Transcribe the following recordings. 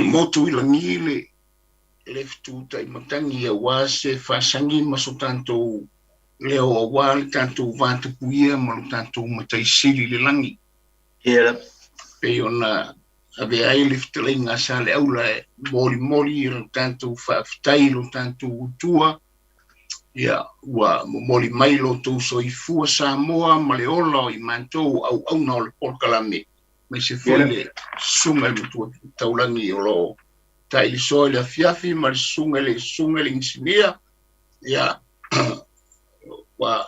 Motu i lagi le fetutai matagi aua se faasagi ma so tatou leo aua le tatou vatapuia ma lo tatou Matai Sili i le lagi. Pei ona avea ai le fetalaiga a Saleaula e molimoli lo tatou faafetai i lo tatou Atua, ia ua momoli mai lo outou soifua Samoa ma le ola o i matou auauna o le polokalame, aemaise foi le susuga i le Matua Taulagi o lo o tailisoa i le afiafi ma le susuga i le inisinia, ia ua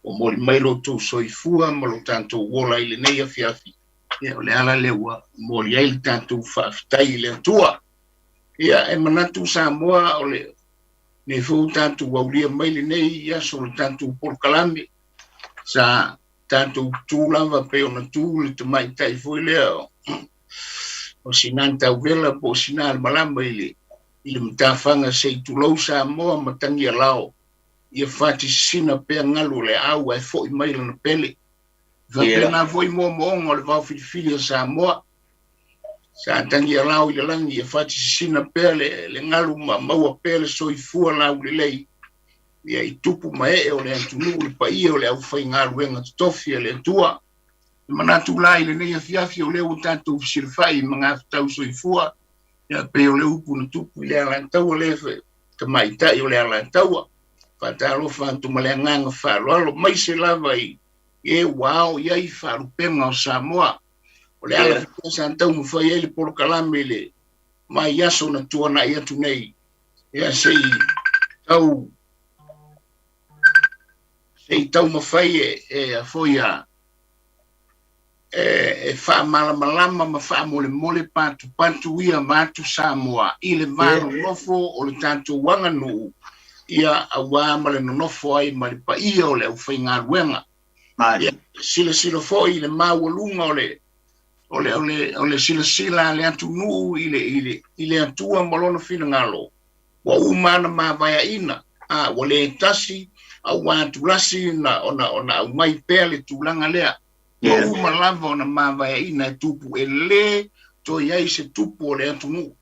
momoli mai lo outou soifua ma lo tatou ola i lenei afiafi. Ia o le ala lea ua momoli ai le tatou faafetai i le Atua. Ia e manatu Samoa o lenei foi ua tatou aulia mai lenei aso o le tatou polokalame, sa tatou tu lava pei ona tu le tamaitai foi lea o Sina Tauvela po o Sina le Malama i le matafaga se i tulou Samoa ma Tagialao, ia fatisina pea galu o le aau ae foi mai lana pele. Faapena foi moomooga o le vao filifili a Samoa, sa tagialao i le lagi, ia fatisina pea le galu ma maua pea le soifua laulelei ia i tupu ma ee o le atunuu, le paia o le aufaigaluega totofi a le Atua. E manatu la i lenei afiafi o lea ua tatou fesilafai i magafetau soifua, ia pei o le upu na tupu i le Alataua lea tamaitai o le Alataua. Faatalofa atu ma le agaga faaaloalo, maise lava i e ua ao i ai faalupega o Samoa. O le ala foi sa taumafai ai le polokalame i le mai aso na tuanai atu nei, ia se i tau se i taumafai e a foi a e faamalamalama ma faamolemole patupatu ia vaeatu Samoa i le va nonofo o le tatou aganuu, ia auā ma le nonofo ai ma le paia o le aufaigaluega. Ia silasila foi i le maualuga o le o le o le o le silasila a le atunuu i le i le i le Atua ma lona finagalo, ua uma ana mavaeaina, a ua le tasi auā tulasi na ona ona aumai pea le tulaga lea. Ua uma lava ona mavaeaina e tupu, e lē toe i ai se tupu o le atunuu,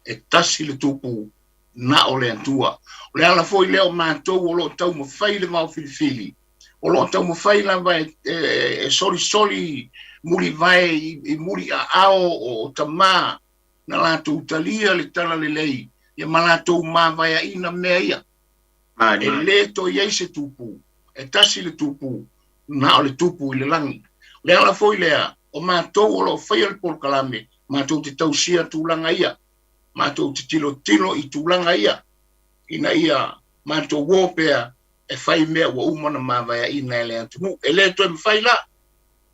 e tasi le tupu na o le Atua. O le ala foi lea o matou o lo o taumafai le vao filifili, o lo o taumafai lava e solisoli mulivae i muliaao o tamā na latou talia le talalelei ia ma latou mavaeaina mea ia. E lē toe i ai se tupu, e tasi le tupu, na o le tupu i le lagi. O le ala foi lea o matou o lo o faia le polokalame, matou te tausia tulaga ia, matou te tilotilo i tulaga ia, ina ia matou o pea e fai mea ua uma ona mavaeaina e le atunuu. E le toe mafai la,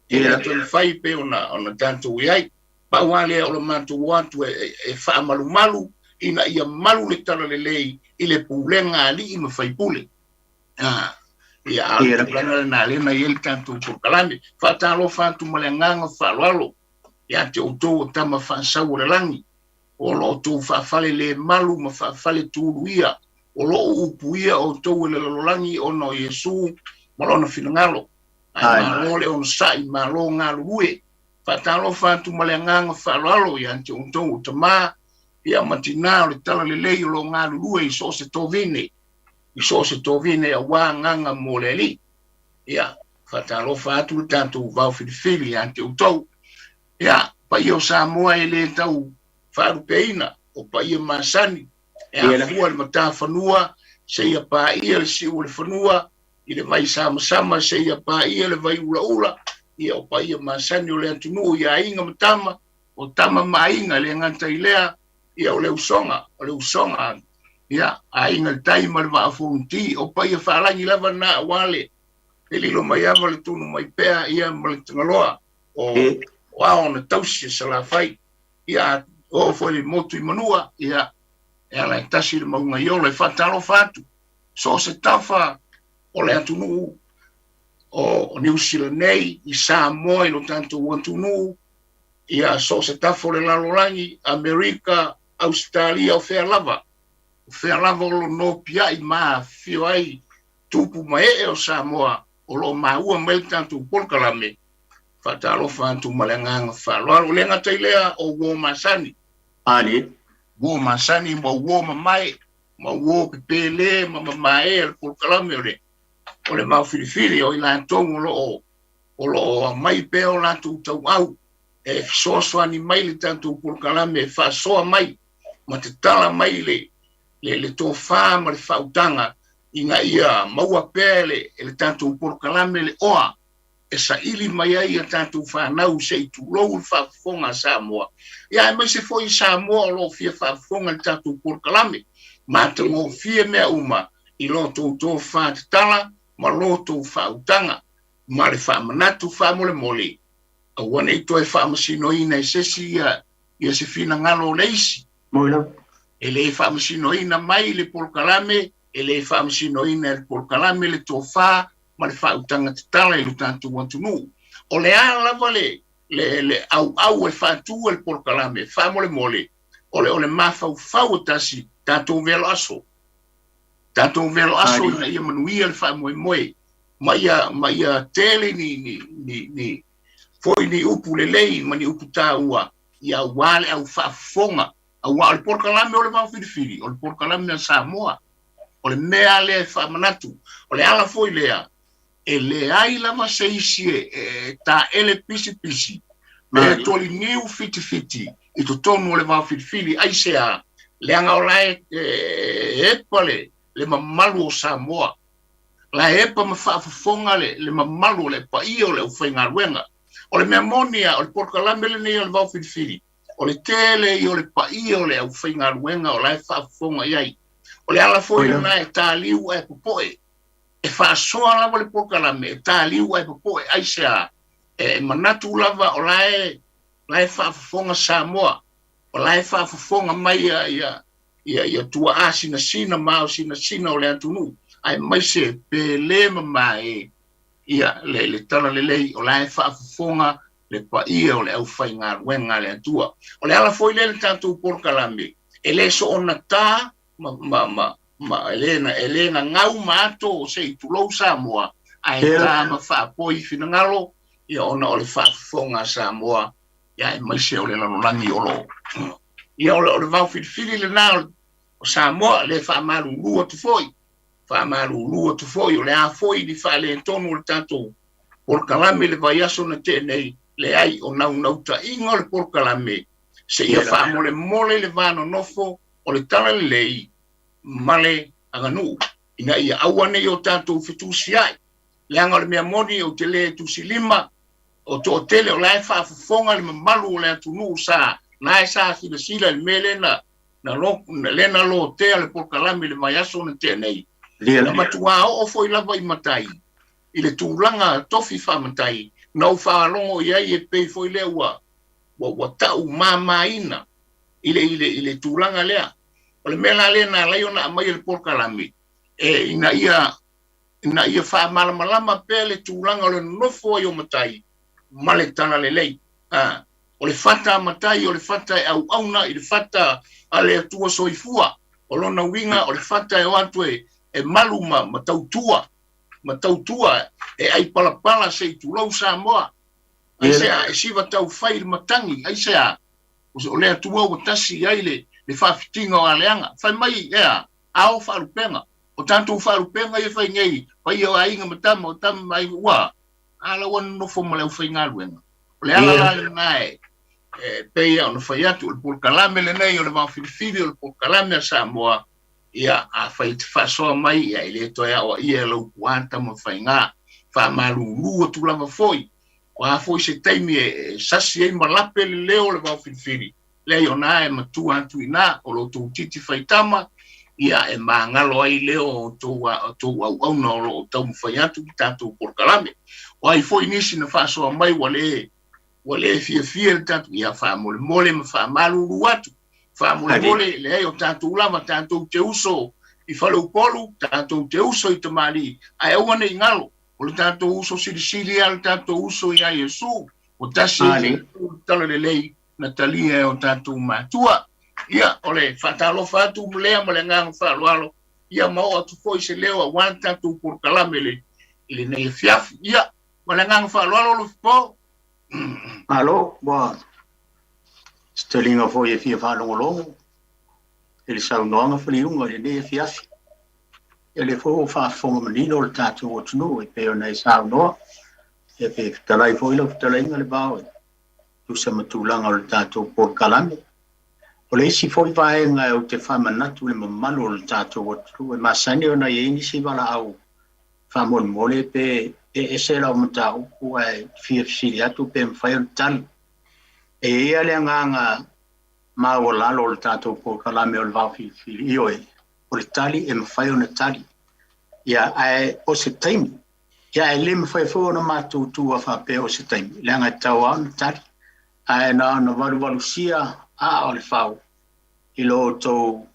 e le toe mafai pei ona tatou i ai. Pau lava lea o le matou o atu e faamalumalu ina ia malu le talalelei i le pulega a alii ma faipule. Ia, a o le tulaga lena lea na i ai le tatou polokalame. Faatalofa atu ma le agaga faaaloalo ia te outou o tama faasau o le lagi, o lo outou faafale le malu ma faafale tuluia, o lo o upuia outou e le lalolagi ona o Iesu ma lona finagalo. Ae malo le onosai, malo galulue. Faatalofa atu ma le agaga faaaloalo ia te outou o tamā ia ma tinā o le talalelei o lo o galulue i so o se tovine, i so o se tovine auā agaga mo le Alii. Ia, faatalofa atu le tatou vao filifili ia te outou. Ia, paia o Samoa e le tau faalupeina, o paia masani, e afua i le matafanua seia paia le siu o le fanua, i le vai samasama seia paia le vai ulaula, ia o paia masani o le atunuu i aiga ma tama, o tama ma aiga, e le gata i lea, ia o le usoga, o le usoga, ia aiga i le tai ma le vaa o Fonoti, o paia faalagi lava na aua le lilo mai ava le tunu mai pea, ia ma le Tagaloa o ao na tausi e Salafai, ia oo foi le motu i Manua, ia e ala e tasi le mauga i Ola. E faatalofa atu so o se tafa o le atunuu o Niu Sila nei, i Samoa i lo tatou atunuu, ia so o se tafa o le lalolagi, Amerika, Ausetalia, o fea lava, o fea lava o lo nopiai ma afifio ai tupu ma ee o Samoa o lo o maua mai le tatou polokalame. Faatalofa atu ma le agaga faaaloalo. E le gata i lea o uo masani. Ali. Uo masani ma uo mamae ma uo pepele ma mamae le polokalame o le Vaofilifili, o i latou o lo o aumai pea o latou tauau e fesoasoani mai le tatou polokalame, e faasoa mai ma tatala mai le tofā ma le faautaga ina ia maua pea e le tatou polokalame le oa e saili mai ai ia tatou fanau se i tulou le faafofoga a Samoa, ia aemaise foi Samoa o lo o fia faafofoga le tatou polokalame. Matagofie mea uma i lo tou tofā tatala ma lo tou faautaga ma le faamanatu. Faamolemole, aua nei toe faamasinoina e sesi ia se finagalo o le isi. Moila. E lē faamasinoina mai le polokalame, e lē faamasinoina e le polokalame le tofā ma le faautaga tatala i lo tatou atunuu. O le a lava le auau e faatu e le polokalame, faamolemole, o le mafaufau e tasi, tatou velo aso, tatou velo aso ina ia manuia le faamoemoe ma ia tele ni foi ni upu lelei ma ni upu taua ia auā le au faafofoga, auā o le polokalame o le Vaofilifili, o le polokalame a Samoa. O le mea lea e faamanatu, o le ala foi lea e leai lava se isi e taele pisipisi pe toliniu fitifiti i totonu o le Vaofilifili. Aisea? Leaga o la e epa le mamalu o Samoa, la e epa ma faafofoga le mamalu o le paia o le aufaigaluega. O le mea moni a o le polokalame lenei o le Vaofilifili, o le tele ia o le paia o le aufaigaluega o la e faafofoga i ai. O le ala foi lena e taliu ae popoe, e faasoa lava le polokalame, e taliu ae popoe. Aisea? E manatu lava o la e faafofoga Samoa, o la e faafofoga mai ia tuaa sinasina ma ao sinasina o le atunuu, aemaise pele mamae ia le tala lelei, o la e faafofoga le paia o le aufaigaluega a le Atua. O le ala foi lea le tatou polokalame e lē soona tā ma e lē gagau ma ato se i tulou Samoa, ae tā ma faapoi finagalo ia ona o le faafofoga a Samoa, ia aemaise o le lalolagi o loo ia o le Vaofilifili lena o Samoa. Le faamalulu atu foi, faamalulu atu foi, o le a foi ni faaletonu o le tatou polokalame le vaiaso na tea nei, leai, o naunautaiga o le polokalame seia faamolemole le va nonofo o le tala lelei ma le aganuu ina ia aua nei o tatou fetusiai, leaga o le mea moni ou te lē tusilima o toatele o la e faafofoga le mamalu o le atunuu sa na e sa silasila i le mea lea na lotea le polokalame i le vaiaso na tea nei. Na matuā oo foi lava i matai i le tulaga tofi faamatai na ou faalogo i ai e pei foi lea ua tau mamaina i le tulaga lea. O le mea la lea na alai ona aumai e le polokalame e ina ia faamalamalama pea le tulaga o le nonofo ai o matai ma le tala lelei. A o le fata a matai, o le fata e auauna i le fata a le Atua soifua. O lona uiga o le fata e o atu e malu ma tautua e ai palapala se i tulou Samoa. Aisea? E siva taufai le matagi. Aisea? O le Atua ua tasi i ai le faafitiga o aleaga fai mai ea ao faalupega o tatou faalupega ia fai nei paia o aiga ma tama o tama ma aiga ua ala ua nonofo ma le aufaigaluega. O le ala la lena e pei ona fai atu, o le polokalame lenei o le Vaofilifili, o le polokalame a Samoa. Ia afai te faasoa mai, ia e lē toe aoaia e lau puā tama faigā. Faamalulu atu lava foi, o a foi se taimi e sasi ai ma lape le leo o le Vaofilifili, leai, ona e matua atu i ina o lo outou titi faitama, ia e magalo ai leo o tou auauna o loo taumafai atu le tatou polokalame. O ai foi nisi na faasoa mai ua lē fiafia le tatou, ia faamolemole ma faamalulu atu faamolemole. Leai, o tatou lava, tatou te uso i faleupolu, tatou te uso i tamalii, ae aua nei galo o le tatou uso silisili a le tatou uso iā Iesu o tasi tala lelei na talia e o tatou matua. Ia o le faatalofa atu lea ma le agaga faaaloalo, ia ma oo atu foi se leo auā le tatou polokalame i lenei afiafi. Ia ma le agaga faaaloalo, Lufipo. Malo, ua se. Taliga foi e fia faalogologo i le saunoaga faliuga i lenei afiafi. Ia lea foi ua faafofoga manino le tatou atunuu e pei ona e saunoa. Ia pe fetalai foi lau fetalaiga le vao e tusa ma tulaga o le tatou polokalame. O le isi foi vaega ou te faamanatu i le mamalu o le tatou atunuu e masani ona i ai nisi valaau faamolemole pe e ese lau mataupu ae fia fesili atu pe mafai ona tali. E i ai le agaga maualalo o le tatou polokalame o le Vaofilifili, ioe, o le tali e mafai ona tali. Ia, ae o se taimi. Ia, ae le mafai foi ona matou tuua faapea o se taimi, leaga e tatau lava ona tali. Ae na ona valuvalusia aa o le fau i lo outou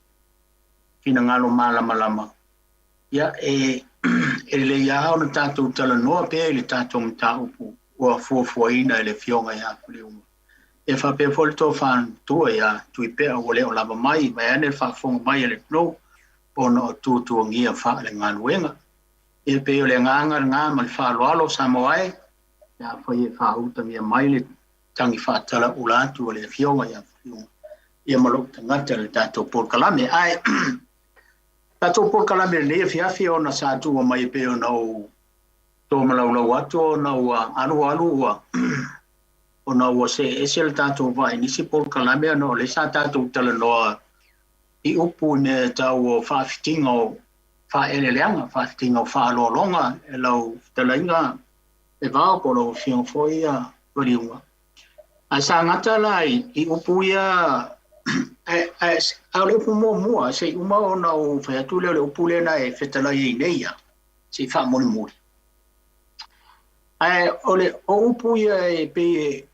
finagalo malamalama. Ia, e lelei lava ona tatou talanoa pea i le tatou mataupu ua fuafuaina e le Afioga ia Faliuga. E faapea foi le tofa matua ia Tuipea ua le o lava mai, vaeane le faafofoga mai a le atunuu ona o tuatuagia faalegaluega. E pei o le agaga lena ma le faaaloalo Samoa e, afai e faautagia mai le tagi faatalaula atu a le Afioga ia Faliuga ia ma lou tagata i le tatou polokalame. Ae tatou polokalame lenei afiafi ona sa tuua mai e pei ona ou tomalaulau atu ona ua alu alu ua ona ua see ese le tatou vaa i nisi polokalame ona o lea sa tatou talanoa i upu i mea tau o faafitiga o faaeleeleaga, faafitiga o faaaloaloga e lau fetalaiga e vao po o lau afioga foi ia Faliuga. Ae sa gata la i upu ia, a o le upu muamua se i uma ona ou fai atu lea o le upu lea na e fetalai ai nei ia, se i faamolimoli. Ae o le o upu ia e pei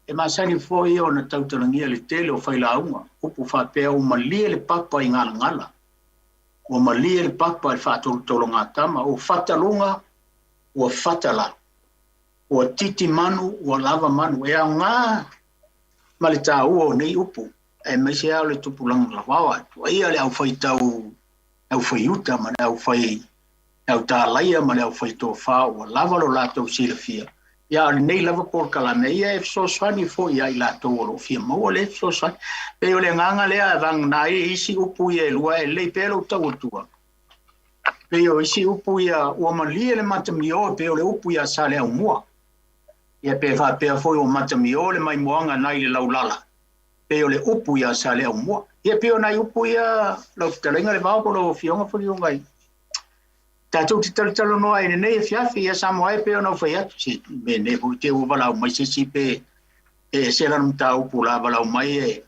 e masani foi ona tautalagia le tele o failauga, upu faapea ua malie le papa i galagala, ua malie le papa i le faatolotologatama, ua fataluga, ua fatalalo, ua titi manu, ua lava manu. E aoga ma le taua o nei upu, aemaise lava o le tupulaga lavao, tuaia le aufaitau, aufaiuta ma le aufai autalaia ma le aufaitofa ua lava lo latou silafia. Ia, o lenei lava polokalame ia e fesoasoani foi ia i latou o lo o fia maua le fesoasoani. Pei o le agaga lea e vagana ai isi upu ia e lua e lelei pea lou tau atua. Pei o isi upu ia ua malie le matamio, pei o le upu ia Saleaumua. Ia pe faapea foi ua matamio le maimoaga nai le laulala, pei o le upu ia Saleaumua. Ia pei o nai upu ia lau fetalaiga le vao po o lau afioga Faliuga i tatou te talatalanoa ai i lenei afiafi. Ia Samoa e pei ona ou fai atu, se mea nei foi te ua valaau mai se isi pe e ese lana mataupu la valaau mai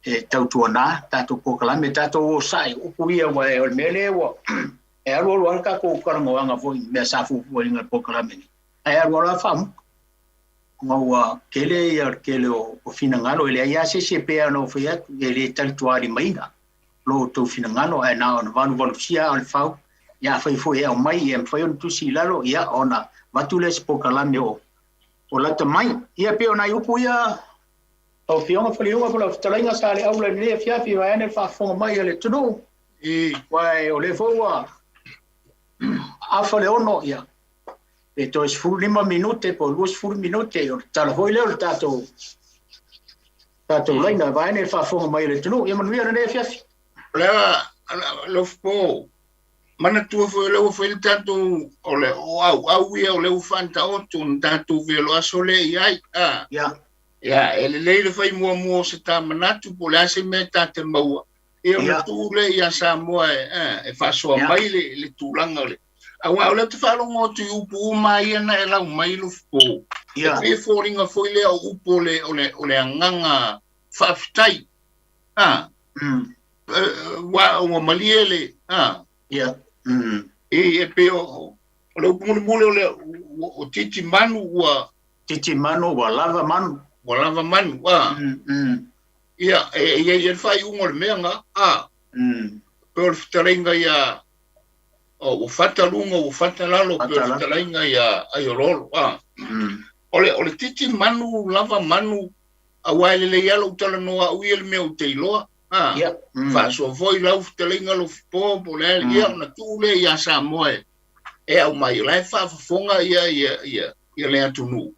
e tautuana tatou polokalame, tatou o sae upu ia ua e o le mea lea ua e alu alu lava le tatou talanoaga foi i mea sa fuafuaina i le polokalame nei, ae alu alu lava faamuta ona ua tele ia le tele o finagalo. E leai lava se isi e pei ona ou fai atu e le talitualimaina lo outou finagalo, ae na ona valuvalusia aa o le fau. Ia afai foi e aumai, ia mafai ona tusi i lalo, ia ona avatu lea se polokalame o lata mai. Ia pei o nai upu ia lau Afioga Faliuga po o lau fetalaiga Saleaula i lenei afiafi, vaeane le faafofoga mai a le atunuu. Aua o lea foi ua afa le 6, ia pe toe 15 minute po o 20 minute o le tala foi lea o le tatou laina, vaeane le faafofoga mai a le atunuu. Ia manuia lenei afiafi. O le a Lofopo, manatua foi o lea ua fai le tatou, o le o auau ia o lea ua faataoto na tatou velo aso lea i ai. Ia, e lelei le fai muamua o se ta manatu po o le a se mea ta te maua. Ia ona tuu lea ia Samoa e faasoa mai le tulaga o le. Aua o lea ou te faalogo atu i upu uma ia na e lau mai Lofopo. E pei e foliga foi lea o upu o le agaga faafetai. Ua malie le. E pei o le upu mulimuli o le o titi manu ua. Titi manu ua lava manu. Ua lava manu. Ia, e i ai le faaiuga o le mea na. Pei o le fetalaiga ia ua fata luga ua fata lalo, pei o le fetalaiga ia Aioloolo. O le titi manu lava manu, aua e lelei lava lou talanoa au ia i le mea ou te iloa. Faasoa foi lau fetalaiga Lofipo po o le a, ia ona tuu lea ia Samoa e aumai, o la e faafofoga ia le atunuu.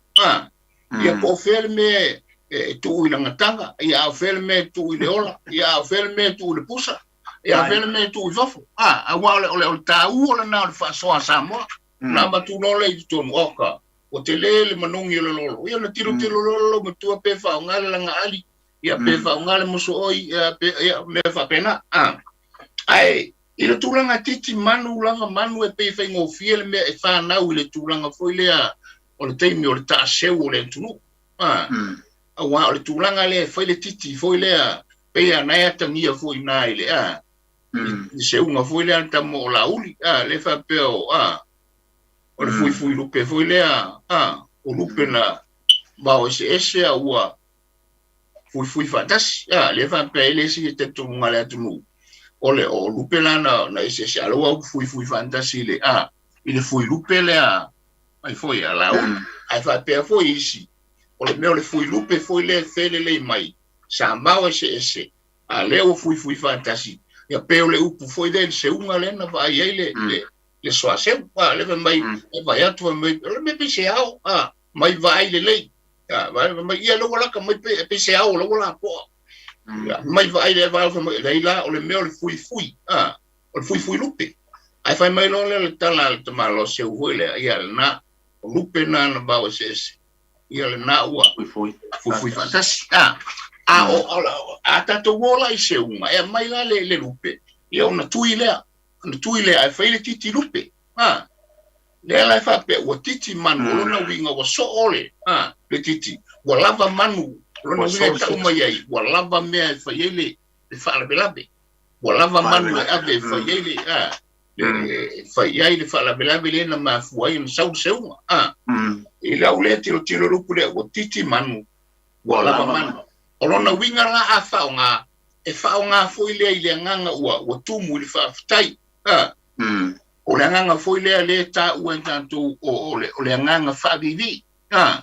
Ia po o fea le mea e tuu i lagataga, ia a o fea le mea e tuu i le ola, ia a o fea le mea e tuu i le pusa, ia a fea le mea e tuu i fafo. A, aua o le, o le, o le taua lena o le faasoa a Samoa. Na avatu loa lea i totonu, oka, ua tele le manogi o le lolo. Ia na tilotilo loa le loomatua pe faaaoga le lagaali, ia pe faaaoga le mosooi, ia pe, ia mea faapena. A, ae i le tulaga titi manu lava manu e pei e faigofie le mea e fanau i le tulaga foi lea o le taimi o le taaseu o le atunuu. A, aua o le tulaga lea e fai le titi foi lea, pei lava na e atagia foi i ina i le, a, i seuga foi lea a le tama o Laauli, a, lea faapea o, a, o le fuifui lupe foi lea, a, o lupe na vao eseese a ua fuifui faatasi, a, lea faapea ai le isi talitonuga a le atunuu, o le o lupe la na, na eseese, a o lea ua fuifui faatasi i le, a, i le fuilupe lea ai foi a Laauli. Ae faapea foi isi, o le mea o le fuilupe foi lea e felelei mai, sa mao eseese, a lea ua fuifui faatasi, ia pei o le upu foi lea i le seuga lea na vaai ai le, le, le soaseu. A, lea fai mai, e vaai atu fai mai, o le mea pei se ao, a, mai vaai lelei. A, vaai fai mai, ia lea ua laka mai pei, pei se ao la ua lapoa. Ia, mai vaai lea vaai fai mai, leai la, o le mea o le fuifui, a, o le fuifui lupe. Ae fai mai loa lea le tala a le tamaloa seu foi lea, ia lena, o lupe na na vao eseese. Ia lena ua fuifui fuifui faatasi. A, a o, o, a tatou o la i seuga, e aumai la le, le lupe, ia ona tui lea, ona tui lea, ae fai le titi lupe. A, lea la e faapea, ua titi manu, o lona uiga ua soo le, a, le titi, ua lava manu, o lona uiga e tau mai ai, ua lava mea e fai ai le, le faalavelave. Ua lava manu e ave e fai ai le, a, e fai ai le faalavelave lea na mafua ai ona sau le seuga. A, i lau lea tilotilo i le upu lea, ua titi manu, ua lava manu. O lona uiga la a faaaoga, e faaaoga foi lea i le agaga ua, ua tumu i le faafetai. A, o le agaga foi lea lea e taua e tatou o, o le, o le agaga faaviivii. A,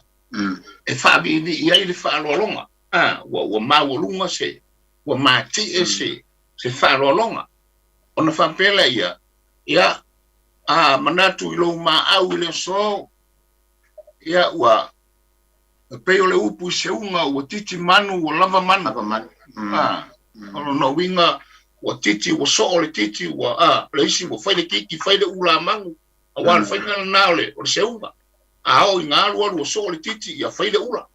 e faaviivii ai le faaaloaloga. A, ua, ua maualuga se, ua matie se, se faaaloaloga. Ona faapea lea ia, ia, a manatu i lou maau i le aso, ia, ua, e pei o le upu i seuga, ua titi manu, ua lava manu. Lava manu. A, o lona uiga, ua titi, ua soo le titi, ua, a, le isi ua fai le titi, fai le ula manu, aua o le faiga lena o le, o le seuga. A oo ina alualu ua soo le titi, ia fai le ula.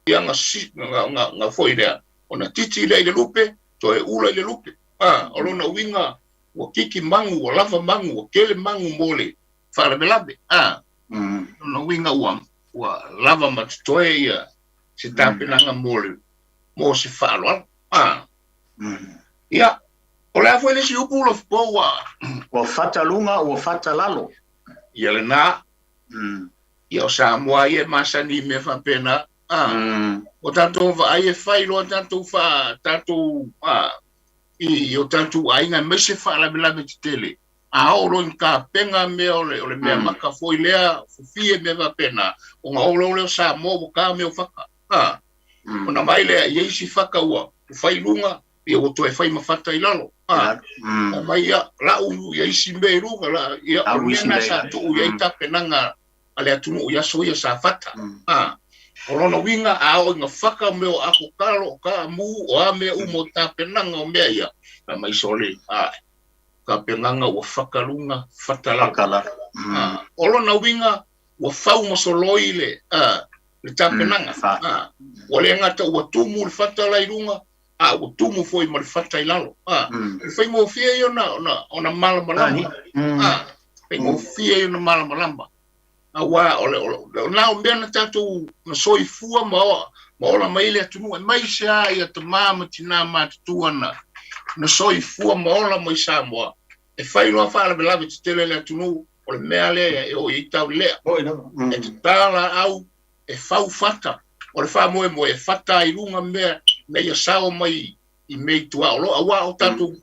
Ia, na, na, na, na foi lea, ona titi lea i le lupe, toe ula i le lupe. A, o lona uiga, ua titi manu, ua lava manu, ua tele manu mo le faalavelave. A, lona uiga ua, ua lava ma totoe ia se tapenaga mo le, mo se faaaloalo. A, ia, o le a foi le isi upu Lofipo ua... Ua fata luga, ua fata lalo. Ia lena, ia o Samoa ia e masani i mea faapena. A, o tatou vaai e fai loa tatou faa, tatou, a, i o tatou aiga aemaise faalavelave tetele, a oo loa ina tapena mea o le, o le mea maka foi lea, fofie mea faapena, ona oo loa lea o Samoa ua ta mea o fata. A, ona vaai lea i ai isi fata ua fai i luga, ia ua toe fai ma fata i lalo. A, aumai ia, lau ia isi mea i luga, la, ia, o le mea lena sa tuu i ai tapenaga a le atunuu i aso ia sa fata. A, o lona uiga, a oo ina faka mea o apo talo, o kaamu, o a mea uma o tapenaga o mea ia, aumai sole, a, tapenaga ua faka luga, fata lalo. Faka lalo. A, o lona uiga, ua fau ma soloi le, a, le tapenaga. A, ua le gata ua tumu le fata la i luga, a ua tumu foi ma le fata i lalo. A, o le faigofie ia ona, ona, ona malamalama. A, faigofie ia ona malamalama. Aua o le, o le, o na o mea na tatou na soifua ma, o, ma ola mai le atunuu, aemaise lava ia tamā ma tinā matutua na, na soifua ma ola mai Samoa. E fai loa faalavelave tetele le atunuu, o le mea lea e oo i ai taulelea. E tatā laau, e fau fata, o le faamoemoe e fata ai i luga mea ina ia sao mai i mea i tuaoloa, aua o tatou,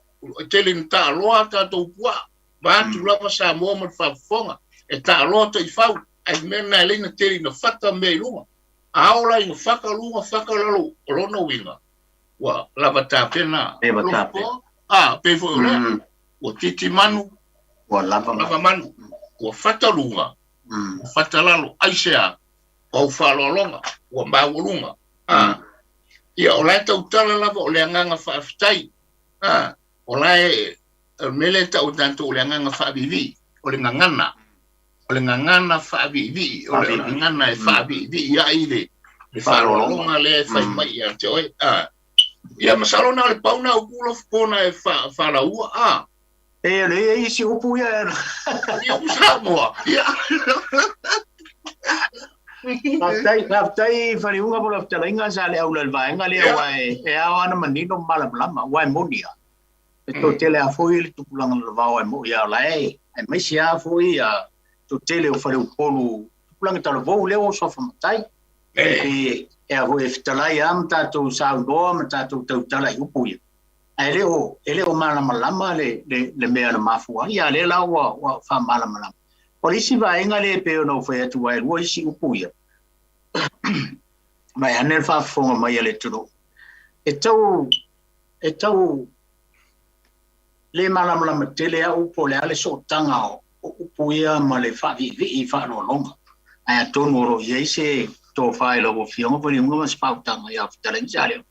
e tele ina taaloa a tatou puaa, vaeatu lava Samoa ma le faafofoga, e taaloa taifau, ae le mea lena e ala ai ona tele ina fata mea i luga. A oo la ina fata luga fata lalo, o lona uiga, ua lava tapena. Lava tapena. A, pei foi o lea, ua titi manu, ua lava manu, ua fata luga, ua fata lalo, aisea? O au faaaloaloga, ua maualuga. A, ia, o la e tautala lava o le agaga faafetai. A, o la e, o le mea lea e tau e tatou o le agaga faaviivii, o le gagana, o le gagana faaviivii, o le gagana e faaviivii ai le faaaloaloga lea e fai mai ia te oe. A, ia, masalo na o le pau na upu lofu na e faalaua. A. E le i isi upu ia. Ia upu Samoa. Ia. Faafetai, faafetai Faliuga mo lau fetalaiga sa le aula i le vaega lea aua e ao lava ona manino ma malamalama aua e moni lava. E toatele lava foi le tupulaga lalovaoa e moi lava o la e aemaise lava foi le toatele o faleupolu tupulaga talavou lea ua suafa matai. E a foi e fetalai lava ma tatou saunoa ma tatou tautala i upu ia. Ae e le o malamalama le mea na mafua ai, a o lea la ua faamalamalama. O le isi vaega lea e pei ona ou fai atu aua e lua isi upu ia, vaeane le faafofoga mai a le atunuu, e tau, e tau le malamalama tele au po o le a le sootaga o upu ia ma le faaviivii faaaloaloga. Ae atonu o lo o i ai se tofa i lau Afioga Faliuga ma se faautaga ia Fetalaiga Saleaula.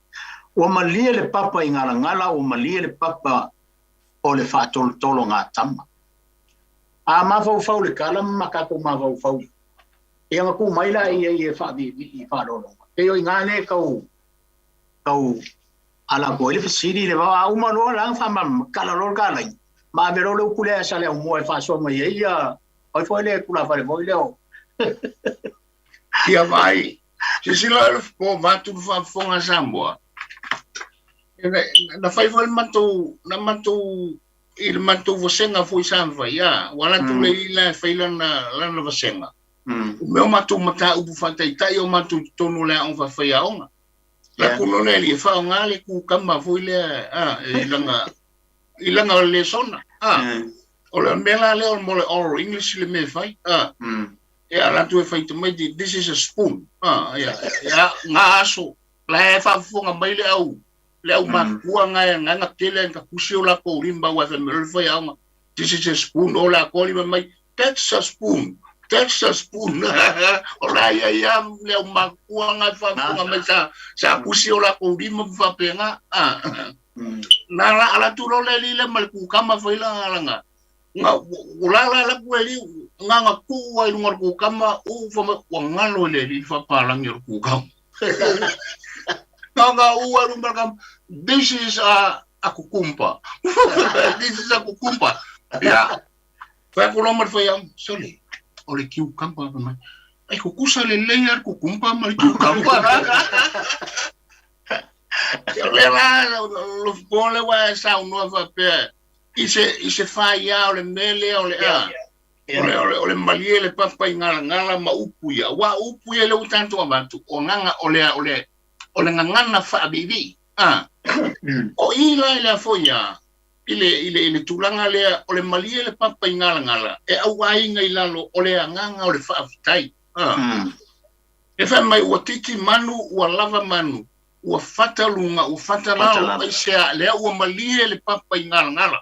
Ua malie le papa i Galagala, ua malie le papa o le faatolotologatama. A mafaufau le tala ma tatou mafaufau, ia ona tu mai laia ia e faaviivii faaaloaloga. Pei o i ina lea e tau, tau ala atu ai le fesili le vao. A uma loa la ona faamalamalama, tala loa le talaiga, ma ave loa le upu lea a Saleaaumua e faasoa mai ai ia, ai foi le tulafale foi lea o. Ia vaai, silasila le po vaeatu le faafofoga a Samoa. Na fai foi le matou, na matou, i le matou vasega foi sa fai, a, ua alu atu le alii la e fai lana vasega. O mea o matou mataupu faataitai o matou i totonu o le aoga faafaiaoga. La ku loa le alii e faaaoga le kukama foi lea, a, i lana lesona, a. O le mea la lea mo le oral English le mea e fai, a. Ia alu atu e fai tamaiti, this is a spoon. Ah, ia, ia, ngā aso, la e faafofoga mai le au, le au matutua nga e nga tele nga kusi o lakou lima ua fai mai le faiaoga, this is a spoon, o lakou lima mai, that's a spoon, that's a spoon. O la ia ia le au matutua nga e faafofoga mai sa, sa kusi o lakou lima ma faapena. Ah. Na la ala tu lo le lile ma le kukama fai la langa. Nga ua lala la ku e liu nga nga ku ai lunga o le kukama u fa mai ua ngalo i le alii faapalangi o le kukama. Nga nga u ai lunga o le kama this is a kukumpa. This is a kukumpa. Ia fai atu loa ma le faiaoga sole o le cucumber fai mai e kukusa lelei lava le kukumpa ma le cucumber. Ia o lea la lo po le ua e saunoa faapea i se i se faiā o le mea lea o le a o le o le o le malie le papa i galagala ma upu ia aua o upu ia lea ua tatou avatu o agaga o le o le o le gagana faaviivii a o i la i le foi a i le i le i le tulaga lea o le malie le papa i galagala e auaiga i lalo o le agaga o le faafetai a e fai mai ua titi manu ua lava manu ua fata luga, ua fata lalo, aisea, lea ua malie le papa i galagala,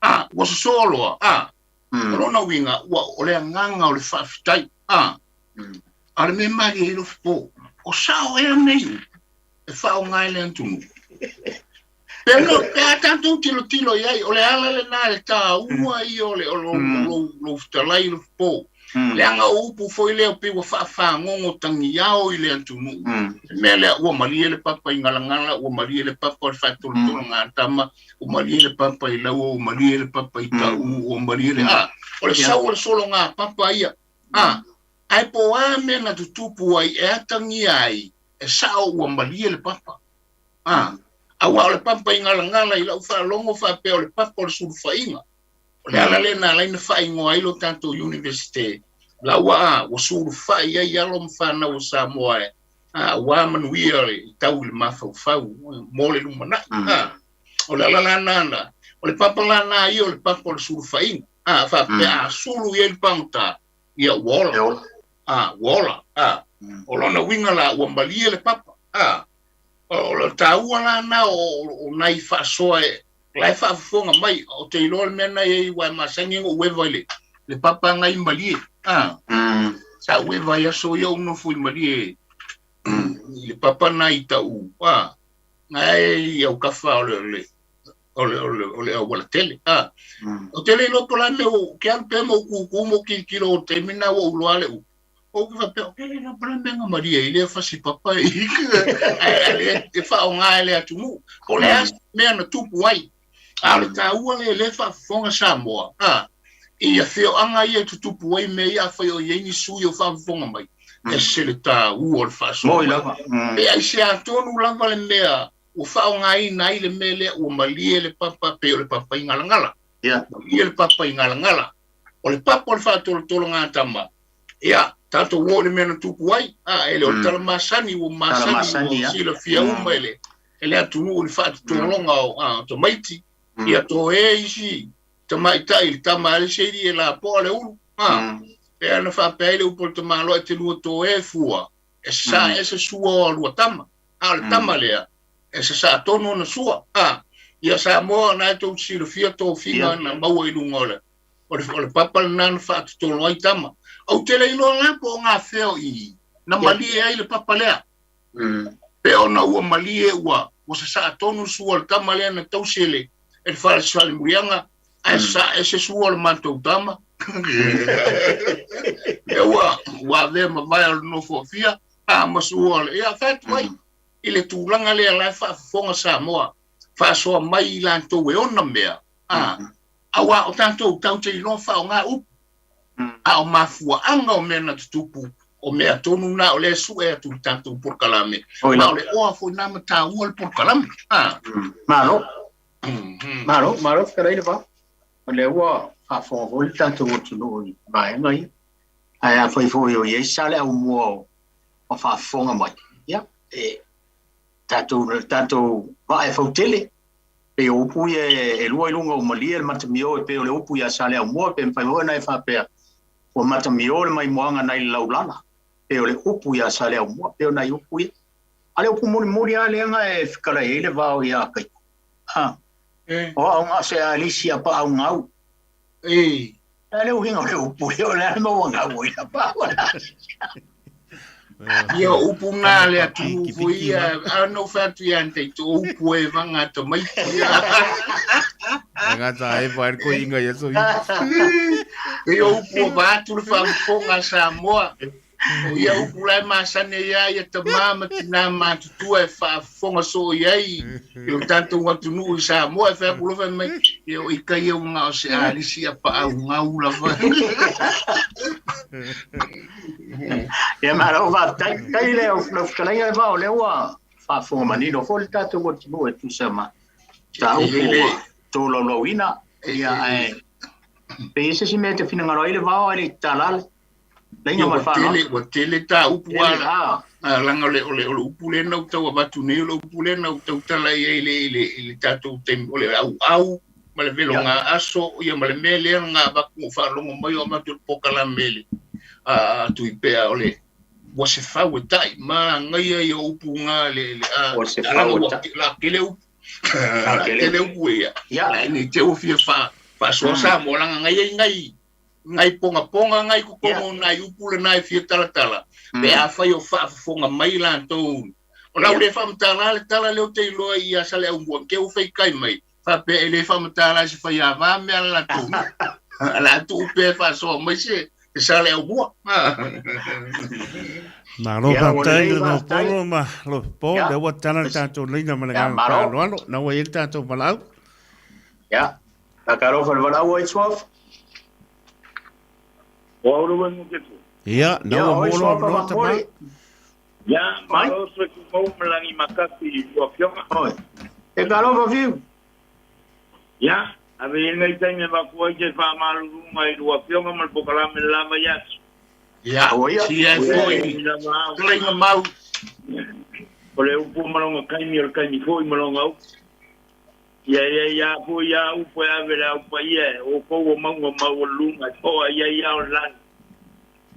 a, ua sosoo loa, a, o lona uiga, ua, o le agaga o le faafetai, a, a o le mea malie ai Lofipo, o sao ea nei upu e faaaoga e le atunuu? Pe no, pe a tatou tilotilo i ai, o le ala lena le taua ia o le, o lou, lou, lou fetalai Lofipo, Leaga o upu foi lea pei ua faafagogo tagiao i le atunuu. Le mea lea, ua malie le papa i Galagala, ua malie le papa o le faatolotologatama, ua malie le papa i Laua, ua malie le papa i Tau, ua malie le... A, o le sau o le sologa papa ia. A, ae po o a mea na tutupu ai e atagia ai, e sao ua malie le papa. A, aua o le papa i Galagala i lau faalogo faapea o le papa o le sulufaiga. O le ala lea na ala ai ona faaigoa ai lo tatou Universite, la ua a, ua sulufai ai alo ma fanau o Samoa e a, aua manuia le tau i le mafaufau mo le lumanai. A, o le ala la na, o le papa la na ia o le papa o le sulufaiga. A, faapea a sulu i ai le pagota, ia ua ola. A, ua ola. A, o lona uiga la, ua malie le papa. A, o le taua la na o nai faasoa e, la e faafofoga mai, ou te iloa le mea na i ai, aua e masani ona ou eva i le papa na i Malie. A, sa ou eva i aso ia ou nofo i Malie i le le papa na i ta'u a na e i aukafa o le o le o le o le o le auala tele a. Ou te le iloa po o le a le mea ua ke alu pea ma ou kūkū ma ou tilotilo o le taimi lena ua ou iloa le upu. Ou te faapea, ou te le iloa po o le a le mea na malie ai lea fasi papa i ae e faaaoga e le atunuu. Po o le a se mea na tupu ai. A o le taua lea lea e faafofoga Samoa, a, i afioaga ia e tutupu ai mea ia afai o i ai ni sui o faafofoga mai, ese le taua o le faasoa mai. Pe aisea tonu lava le mea ua faaaogaina ai le mea lea ua malie le papa pei o le papa i Galagala. Malie le papa i Galagala. O le papa o le faatolotologatama, ia, tatou o i le mea na tupu ai, a, e le o le tala masani ua masani, ua silafia uma e le, e le atunuu i le faatotologa o tamaiti, ia toe isi tamaitai i le tama a le isi alii e lapoa le ulu, a, pei ona faapea ai le upu a le tamaloa e te lua toe fua, e sasaa ese sua o lua tama, a o le tama lea, e sasaa tonu ona sua, a, ia Samoa, na e tou silafia tofiga na maua i luga o le O le, o le papa lena na faatotolo ai tama. Ou te le iloa la po o gafea o i na malie ai le papa lea. Pe ona ua malie ua, ua sasaa tonu le sua o le tama lea na tausi e le, e le falemuliaga, ae sasaa ese sua o le matou tama. Lea ua, ua avea ma vae o le nofo afia, a ma sua o le, ia fai atu ai i le tulaga lea la e faafofoga Samoa, faasoa mai i latou e ona mea, a, Aua o tatou tatou te iloa faaaoga upu, a o mafuaaga o mea na tutupu, o mea tonu na o lea e sue atu i le tatou polokalame, ma o le oa foi na ma taua le polokalame. Malo. Malo, malo fetalai le vao. O lea ua faafofoga foi le tatou atunuu i vaega ia. Ae afai foi o i ai sa le aumua o faafofoga mai, ia, e tatou, tatou vaa e fautele. Pei o upu ia e lua i luga o malie le matamio e pei o le upu iā Saleaaumua pe mafai foi ona e faapea ua matamio le maimoaga nai le laulala pei o le upu iā Saleaaumua pei o nai upu ia. A le upu mulimuli lava lea na e fetalai ai le vao iā Kaiko. A o au na se alisi a paaugau. A le uiga o le upu lea o le a le maua gau ai la pau. Ia o upu na le atunuu foi ia, a na ou fai atu ia te to upu e vanga tamaiti. Ngata e vai ko inga ia so. E o upu o vatu le faafofoga a Samoa. O ia upu la e masani ai ia ia tama ma tina matutua e faafofoga soo i ai i lo tatou atunuu i Samoa e fai atu loa fai mai e o ika ia ua na o se alisi a paaugau lava. Ia malo faafetai. Tai le lau fetalaiga le vao lea ua faafofoga manino foi le tatou atunuu e tusa ma mataupu ua tolaulauina. Ia ae pe i ai se isi mea e te finagalo ai le vao ae le i tatala le laina ma le faaaloalo. Ua tele ta upu a laga o le o le o le upu lea na ou tau avatu nei, o le upu lea na ou tautala i ai i le i le tatou taimi o le auau ma le veloga aso ia ma le mea lea na avatu ua faalogo mai o avatu le polokalame le a Tuipea o le ua se fau e ta'i manaia ia upu na le le a Ua se fau e ta'i. La tele upu la tele upu ia la ni te ua fia fa faasoa Samoa laga ngai ai ngai ngai pongaponga ngai totonu o nai upu lena e fia talatala pe afai o faafofoga mai latou. O lau le faamatala le tala lea ou te iloa ia Saleaaumua ke ua faikai mai faapea e le faamatala e se faiava mea a le latou nuu. O le a tuu pea e faasoa mai se Saleaaumua. Malo faafetai le Polo ma Lopo, lea ua tala le tatou laina ma le agaga faaaloalo, na ua i ai le tatou valaau. Ia, faatalofa i le valaau ai Suafa. O au le uengu te fu. Ia, na ua Ia, oi mo lo Suafa avanoa tama. Faamoli. Ia, Mai. malo se tumau ma lagi makasi i lua afioga. Oi. E talofa fiu. Ia, ave ia lenei taimi e avatu ai se faamaluluga i lua afioga ma le polokalame le lava i aso. Ia, Aua ia. sia e foi, Taimi lava au. talaina mau. O le upu ma lona taimi, o le taimi foi ma lona upu. Ia i ai a foi a upu e ave le au paia e outou o mauga maualuluga e toa i ai a o le lagi.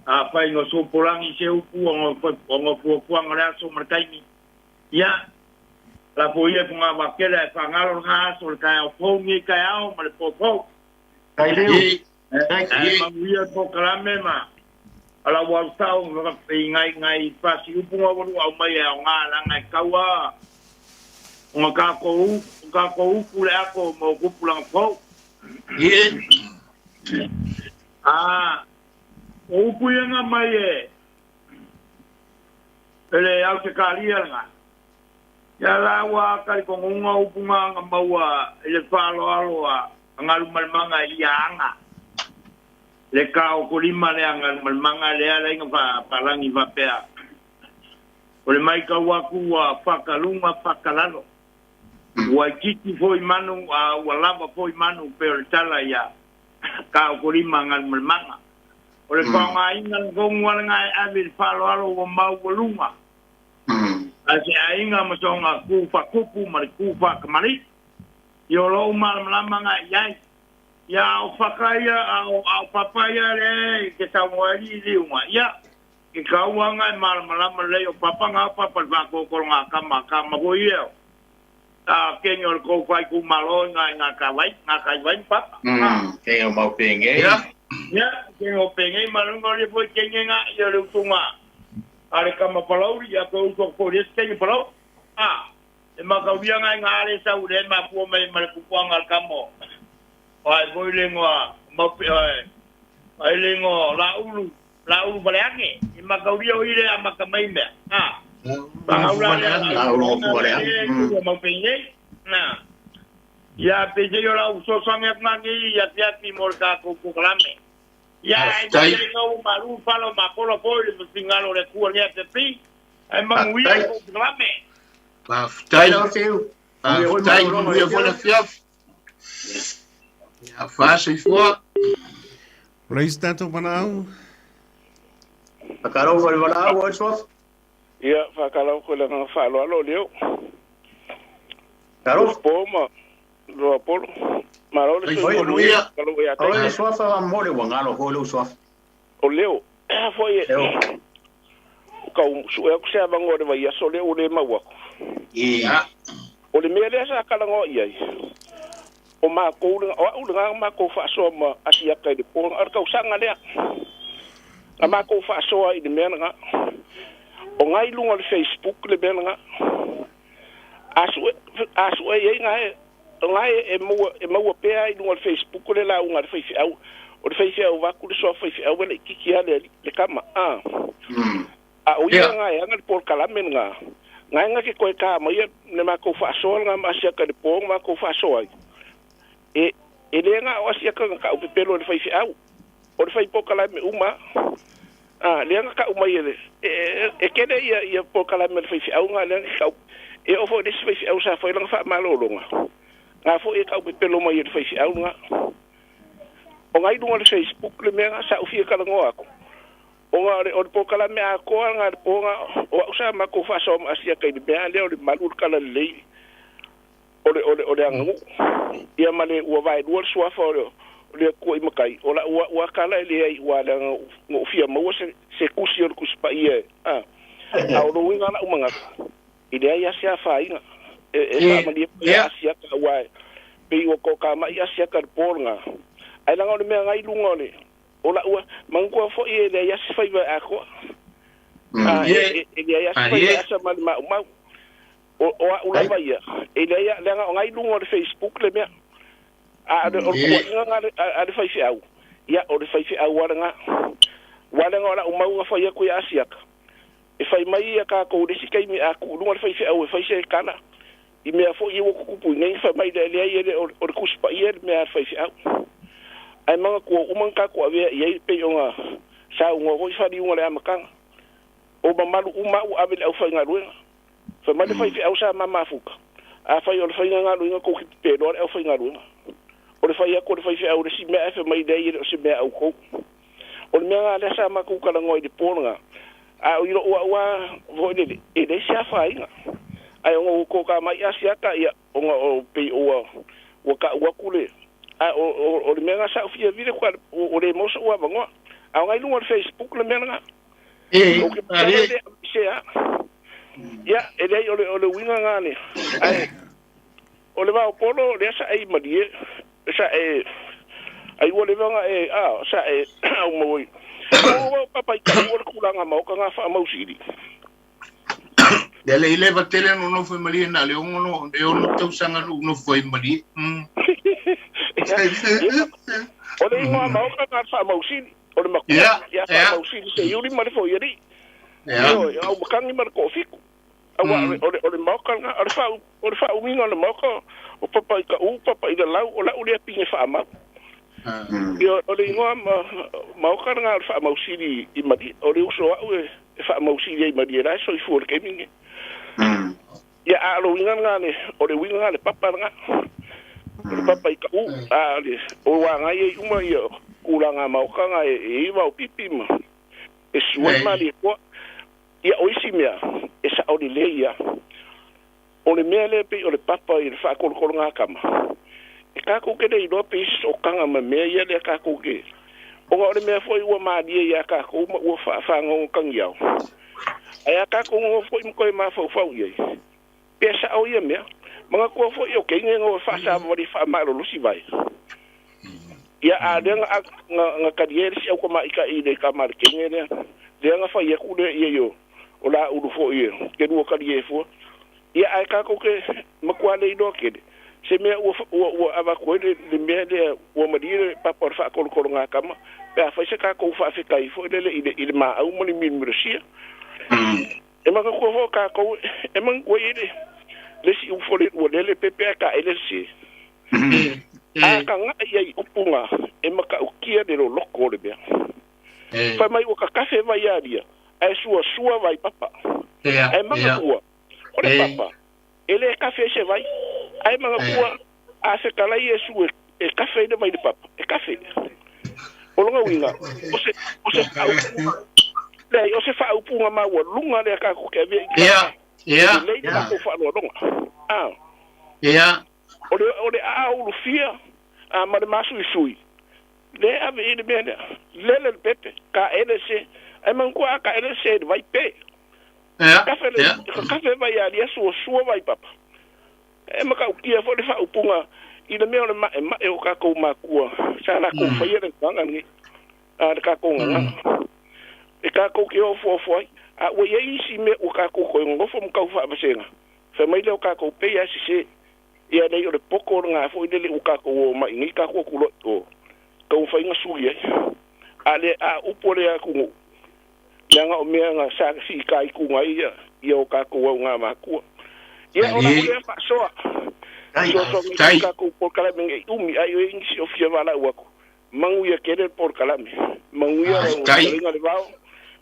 Afai na sopolagi se upu ona fuafuaga le aso ma le taimi, ia, lafo ia i fogavaa ae faagalo lena aso le taeao fou nei taeao ma le po fou. Tai leu. Ae manuia le polokalame ma. Ala ua alu sao i ngai ngai pasi upu nga ua luau mai e aoga leaga e tau a ona tatou tatou upu le ako mo tupulaga fou. A o upu ia na mai e e le Ausetalia lena. Ia la ua talitonuga upu na na maua i le faaaloalo a Galumalemana i ia aga. Le taotolima lea Galumalemana lea la ina faalagi faapea, O le maitau atu ua fakaluga fakalalo, ua itiiti foi manu a ua lava foi manu pei o le tala ia taotolima Galumalemana. O le faaaogaina le tonu a lena e ave i le faaaloalo ua maualuga a se aiga ma sona ku faatupu ma le ku faatamalii. Ia o lou malamalama na i ai. Ia a o faka ia, a o, a o papa ia lea i te saunoa ai i liuga, ia, ke kaua nga e malamalama lelei o papa nga o papa le faatotolo nga kama, kama foi ia o, a kenge o le kou faaitumalo i nga i nga tawai, nga kaiwai ma papa. Kenge o mau pengei. Ia. Ia, kenge o pengei ma lunga o le foi kenge nga ia le utunga a le kama palauli, ia ko utu foi le kenge palau. A, e makaulia nga i nga ale sau le mafua mai ma le kupuanga le kamo. Ai foi le ingoa maupe ai ai le ingoa Laulu, Laulu Faleage, i makaulia o i le amata mai mea. A, Pagaula lea Laulu Faleage. Maupe nei. Na. Ia pe se o lau fesoasoani atu ngā nei ia te ati mo le tātou polokalame. Ia ai Faafetai. mai no malu falo ma polo foi le fingalo le kua lea te pi. Ai manuia Faafetai. le polokalame. Faafetai. Lau Seu. Faafetai, manuia foi le afiafi. Ia faasoifua. O le isi tatou valaau. Faatalofa i le valaau o Suafa. Ia, faatalofa ko le agaga faaaloalo o leo. Talofa. Po ma loa polo. Malo le Oi, soifua manuia. Malo ia O te. le Suafa mo le wangalo ho le Suafa. O leo. A foi e. Leo. Kau su e ku se avango le vai aso le o le maua. Ia. O le mea lea sa kalangoa i ai. O mākou o au le ngā mākou faasoa ma asiaka i le pō, o le tausaga lea. Na mākou faasoa i le mea lena. O ngai lunga o le Facebook le mea lena. A sue i ai ngai, ngai e maua, e maua pea i lunga o le Facebook le lauga a le faifeau. O le faifeau vaku le soa faifeau e le kiki a le, le kama. A. A o ia ngai anga le polokalame lena. Ngai nga ke koe ka mai le mākou faasoa lena ma asiaka i le pō mākou faasoa ai. E, e le nga o asiaka nga kau pepelo le faifeau. O le fai polokalame uma. A, lea nga kau mai ele. E, e kele ia, ia polokalame le faifeau nga lea nga kau. E o foi le si faifeau sa foi langa faamalologa. Nga foi e kau pepelo mai le faifeau nga. O ngai lunga le Facebook le mea nga sa ufia kalangoa aku. O nga o le polokalame a koa nga le po nga o au sa mākou faasoa ma asiaka i le mea lea o le malu le kala lelei. O le, o le, o le anganuu. Ia ma le ua vaelua le suafa o le, o le Atua i matai. O la ua, ua kala e le ai ua le anga ngo fia maua se, se kusi o le kusi pa ia e. A, a o lo uiga la umangata. I le ai asia whainga. E, e whaamalia pe asiaka ua e. Pe ua ko ka mai asiaka le pōranga. Ai langa o le mea ngai lunga o le, o la ua, mangua foi e le ai asi whaiva e akoa. A, e, e, e le ai asi whaiva e asa ma le mau mau. O, o a ula vai ia. E le ai, le anga o ngai lunga o le Facebook le mea. A, o le kuainga nga le, a le faifeau. Ia, o le faifeau ala nga. Wale nga o la umau nga whai aku ia asiaka. E whai mai ia kākou le si kaimi a ku lunga le faifeau e whai se kala. I mea foi i kukupu i nei whai mai le le ai ele o le kusipa ia le mea a le faifeau. Ai manga kua umang ka kua vea i ai pe o nga sa unga hoi whari unga le amakanga. O mamalu uma u ave le au whai ngaruenga. Whai mai le faifeau sa mamafuka. A whai o le whai ngaruenga ko ki pelo le au whai ngaruenga. O le whai ako le faifeau le si mea e whai mai le ai o se mea au kou. O le mea ngā lea sa makou kalangoa i le pōranga. A o ilo ua ua voi lele, e le se awhainga. Ai o ko ka mai asiaka ia, o ngā o pe o ua, ua ka ua kule. A o, o, o le mea ngā sa ufia vile kwa, o, o le mosa ua vangoa. A o ngai lunga o le Facebook le mea ngā. E, O ke are. pala le se a. Ia, e lei o le, o le uinga ngā ne. Ai, o le vao polo, lea sa ei malie, sa e, Ai ua leva ona e, a, sa e aumaua i. O o papa i ka ua le tulaga maoka nga faamausili. Ia le i leva tele ona ou nofo i Malie na o le ono, le ono tausaga na ou nofo ai i Malie. O le igoa maoka na le faamausili, o le makua, ia faamausili Seiuli ma le Foialii. Ioe, o Aumakagi ma le Toafitu. Aua o le, o le maoka lena, o le faa, o le faauiga o le maoka, o papa i ka u, papa i le lau, o lau lea pine faamau. Ia, o le igoa maoka lena o le faamausili i Malie, o le uso au e faamausili ai i Malie la e soifua i le taimi lenei. Ia, a o le uiga lena, o le uiga lena o le papa lena, o le papa i ka u, a o le, o agai ai uma ia tulaga maoka na e i ai vaopipi ma e sua ai Malietoa. Ia, o isi mea, e sao lelei ia. O le mea lea pei o le papa i le faatolotologatama, e tatou te le iloa pe i se sootaga ma mea ia lea tatou te, ona o le mea foi ua malie ia tatou ma ua faanogotagiao. Ae a tatou nonofo foi ma toe mafaufau i ai, pe sao ia mea. Manatua foi o teine no e faasavavali faamalolosi vai. Ia, a lea na, na, na talie le si au tamaitai i le tama a le teine lea, lea na fai atu lea i ai o, o Laulu foi e te lua talie fua. Ia, ae tatou te matua le iloa tele, se mea ua, ua, ua avatu ai le, le mea lea, ua malie le papa o le faatolotologatama, pe a fai se tatou faafetai foi lele i le, i le maau ma le milomilosia. E manatua foi tatou, e manatua i le, le isi ufo le ua lele pepe ae taele le se. A tagai ai upu na e matautia le loloto o le mea. Fai mai ua kakafe vai alia, ae suasua vai papa. Ae manatua, o le papa, e le kafe ai se vai. Ae manatua, a fetalai Iesu e kafe ai le vai i le papa, e kafe. O lona uiga, o se, o se faaupuga, leai, o se faaupuga maualuga lea tatou te avea i Ia, ia. Lelei le latou faaaloaloga. A. Ia. O le, o le aao ulufia, a, ma le masuisui, lea e ave i ai le mea lea. Lele le pepe, taele se, ae manatua a taele se i le vai pe. Ia, Kafe le, ia. kafe vai alia suasua vai papa. E matautia foi le faaupuga i le mea o le ma'ema'e o tatou matua sa latou faia le gagana lenei, a le tatou gagana. E tatou te ofoofo ai, a ua i ai isi mea ua tatou toe nonofo ma tau faavasega, fai mai lea o tatou pei lava e sese. Ia leai o le poto lena foi lele ua tatou o mai nei tatou atu loa i o, taumafai na sui ai. A le, a upu a le atunuu, leaga o mea na sa fitaituga ai ia, ia o tatou augamatua. Ia, o lau lea faasoa, fesoasoani ai i tatou polokalame nei umi, ai o ai nisi o fia valaau atu, manuia tele le polokalame, manuia lau fetalaiga le vao.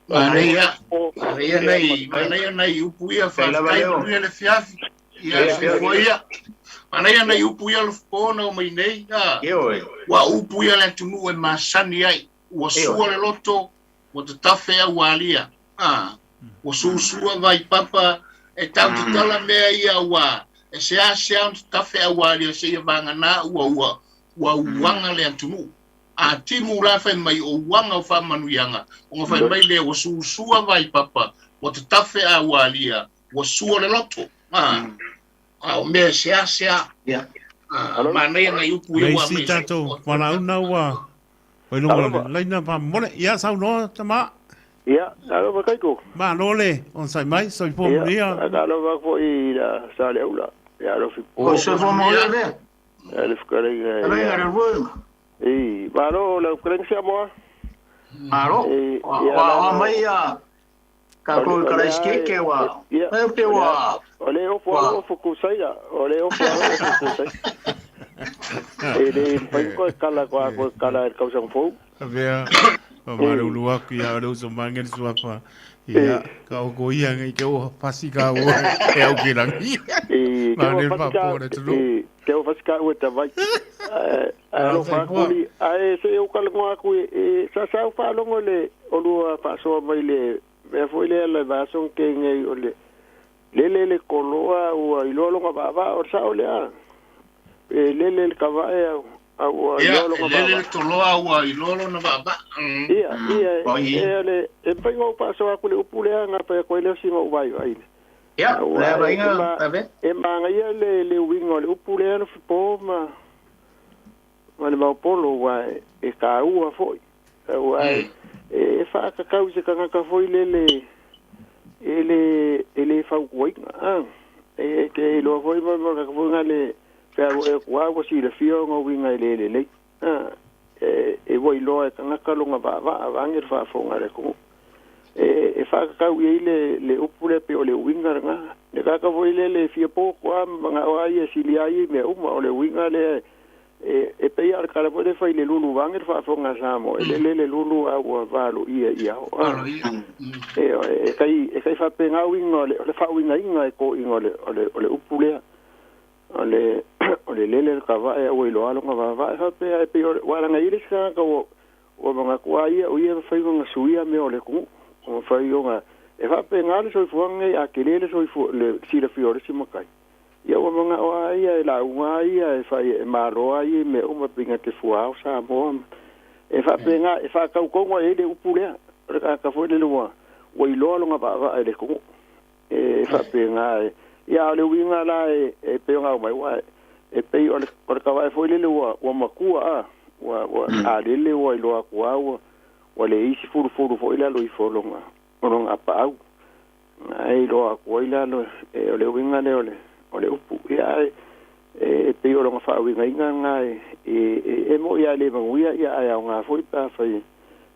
Manaia, manaia nai, manaia nai upu ia, faafetai, manuia le afiafi. Ia, soifua ia. Manaia nai upu ia Alofapo na omai nei, a. Ua upu ia le atunuu e masani ai. Ua sua le loto, ua tatafe au alia. A, ua susua vai papa, e tau tatala mea ia ua e seasea ona tatafe au alia seia vagana ua ua ua uaga le atunuu. A timu la fai mai o uaga o faamanuiaga, ona fai mai lea ua susua vai papa, ua tatafe au alia, ua sua le loto. A, a o mea e seasea. A, manaia nai upu ia Nei ua si aumai. tatou valaau ua Oi lunga o le laina faamolemole. Ia saunoa tama. Ia, talofa Kaiko. Malo le onosai mai, soifua manuia. Ia, talofa atu foi i la Saleaula, ia Alofi Po. Oi, soifua manuia lea. Ia le fetalaiga. Fetalaiga le Ruenga. I, malo lau fetalaiga Samoa. Malo. Ua mai ia Tatou i Karaisikeike ua, e pe ua... O le ofo alo ofo kusaila, o le ofo alo ofo kusaila. E le mafai koe kala koe a koe kala e le tausaga fou. Avea, o malulu aku ia o le uso mange le suafa. Ia, ka o ko ia ngai ke o pasi ka o e au ke rangi. I, te o pasi ka, i, te o pasi ka ue tawai. Ae alofa aku li, ae se o kala aku e, sa sa o whaalongo le o lua whaasoa mai le mea foi lea le vaso ke ngei o le lele le koloa ua iloa longa vaavaa o le sao lea e lele le kavae au au ua iloa longa vaavaa. Lele le toloa ua iloa lona vaavaa. Ia, ia, e le e mafai ona ou faasoa atu le upu lea na fai atu ai lea o sina ou vaivai. Ia, le avaiga, ave. E manaia le uiga o le upu lea le po ma. ma le Vaopolo ua e taua foi aua e faakakau i se tagata foi lele e le e le fautuaina a e te iloa foi ma ma tagata foi le fealuai atu a ua silafia ona uiga e le lelei a e ua iloa e tagata lona vaavaa vaeane le faafofoga a le atunuu e faatatau i ai le upu lea pei o le uiga lena. Le tagata foi lele e fia poto lava ma manao lava ia e sili lava ia i mea uma, o le uiga lea e pei lava o le tala foi lea e fai i le lulu vaeane le faafofoga a Samoa, e lele le lulu a ua valoia i ao. E tai faapena uiga o le faauigaina e toeaiina o le upu lea. O le lele le tavae a ua iloa lona vaavaa. E faapea e pei ua alaga i ai le isi tagata ua Ua manatu lava ia o ia e mafai ona suia mea o le atunuu, ua mafai ona e faapena le soifuaga nei, a tele le soifua, le silafia o le isi matai, ia ua manao lava ia e lauga lava ia e fai e malo lava ia i mea uma pei na te fuao Samoa ma e faapena, e faatau tonu lava i ai le upu lea, o le tagata foi lele ua ua iloa lona vaavaa i le atunuu. E faapena e, ia a o le uiga la e, e pei ona aumai, ua e pei o le, o le tavae foi lele ua, ua matua a, ua, ua a lele ua iloa atu a ua, ua leai se fulufulu foi le alo ifo o lona, o lona apaau. Ae iloa atu ai le alo, e, o le uiga lea o le, o le upu. Ia ae, e, e pei o lona faauigaina lena e, e, e, e mo'i lava e le manuia, ia ae aoga foi pe afai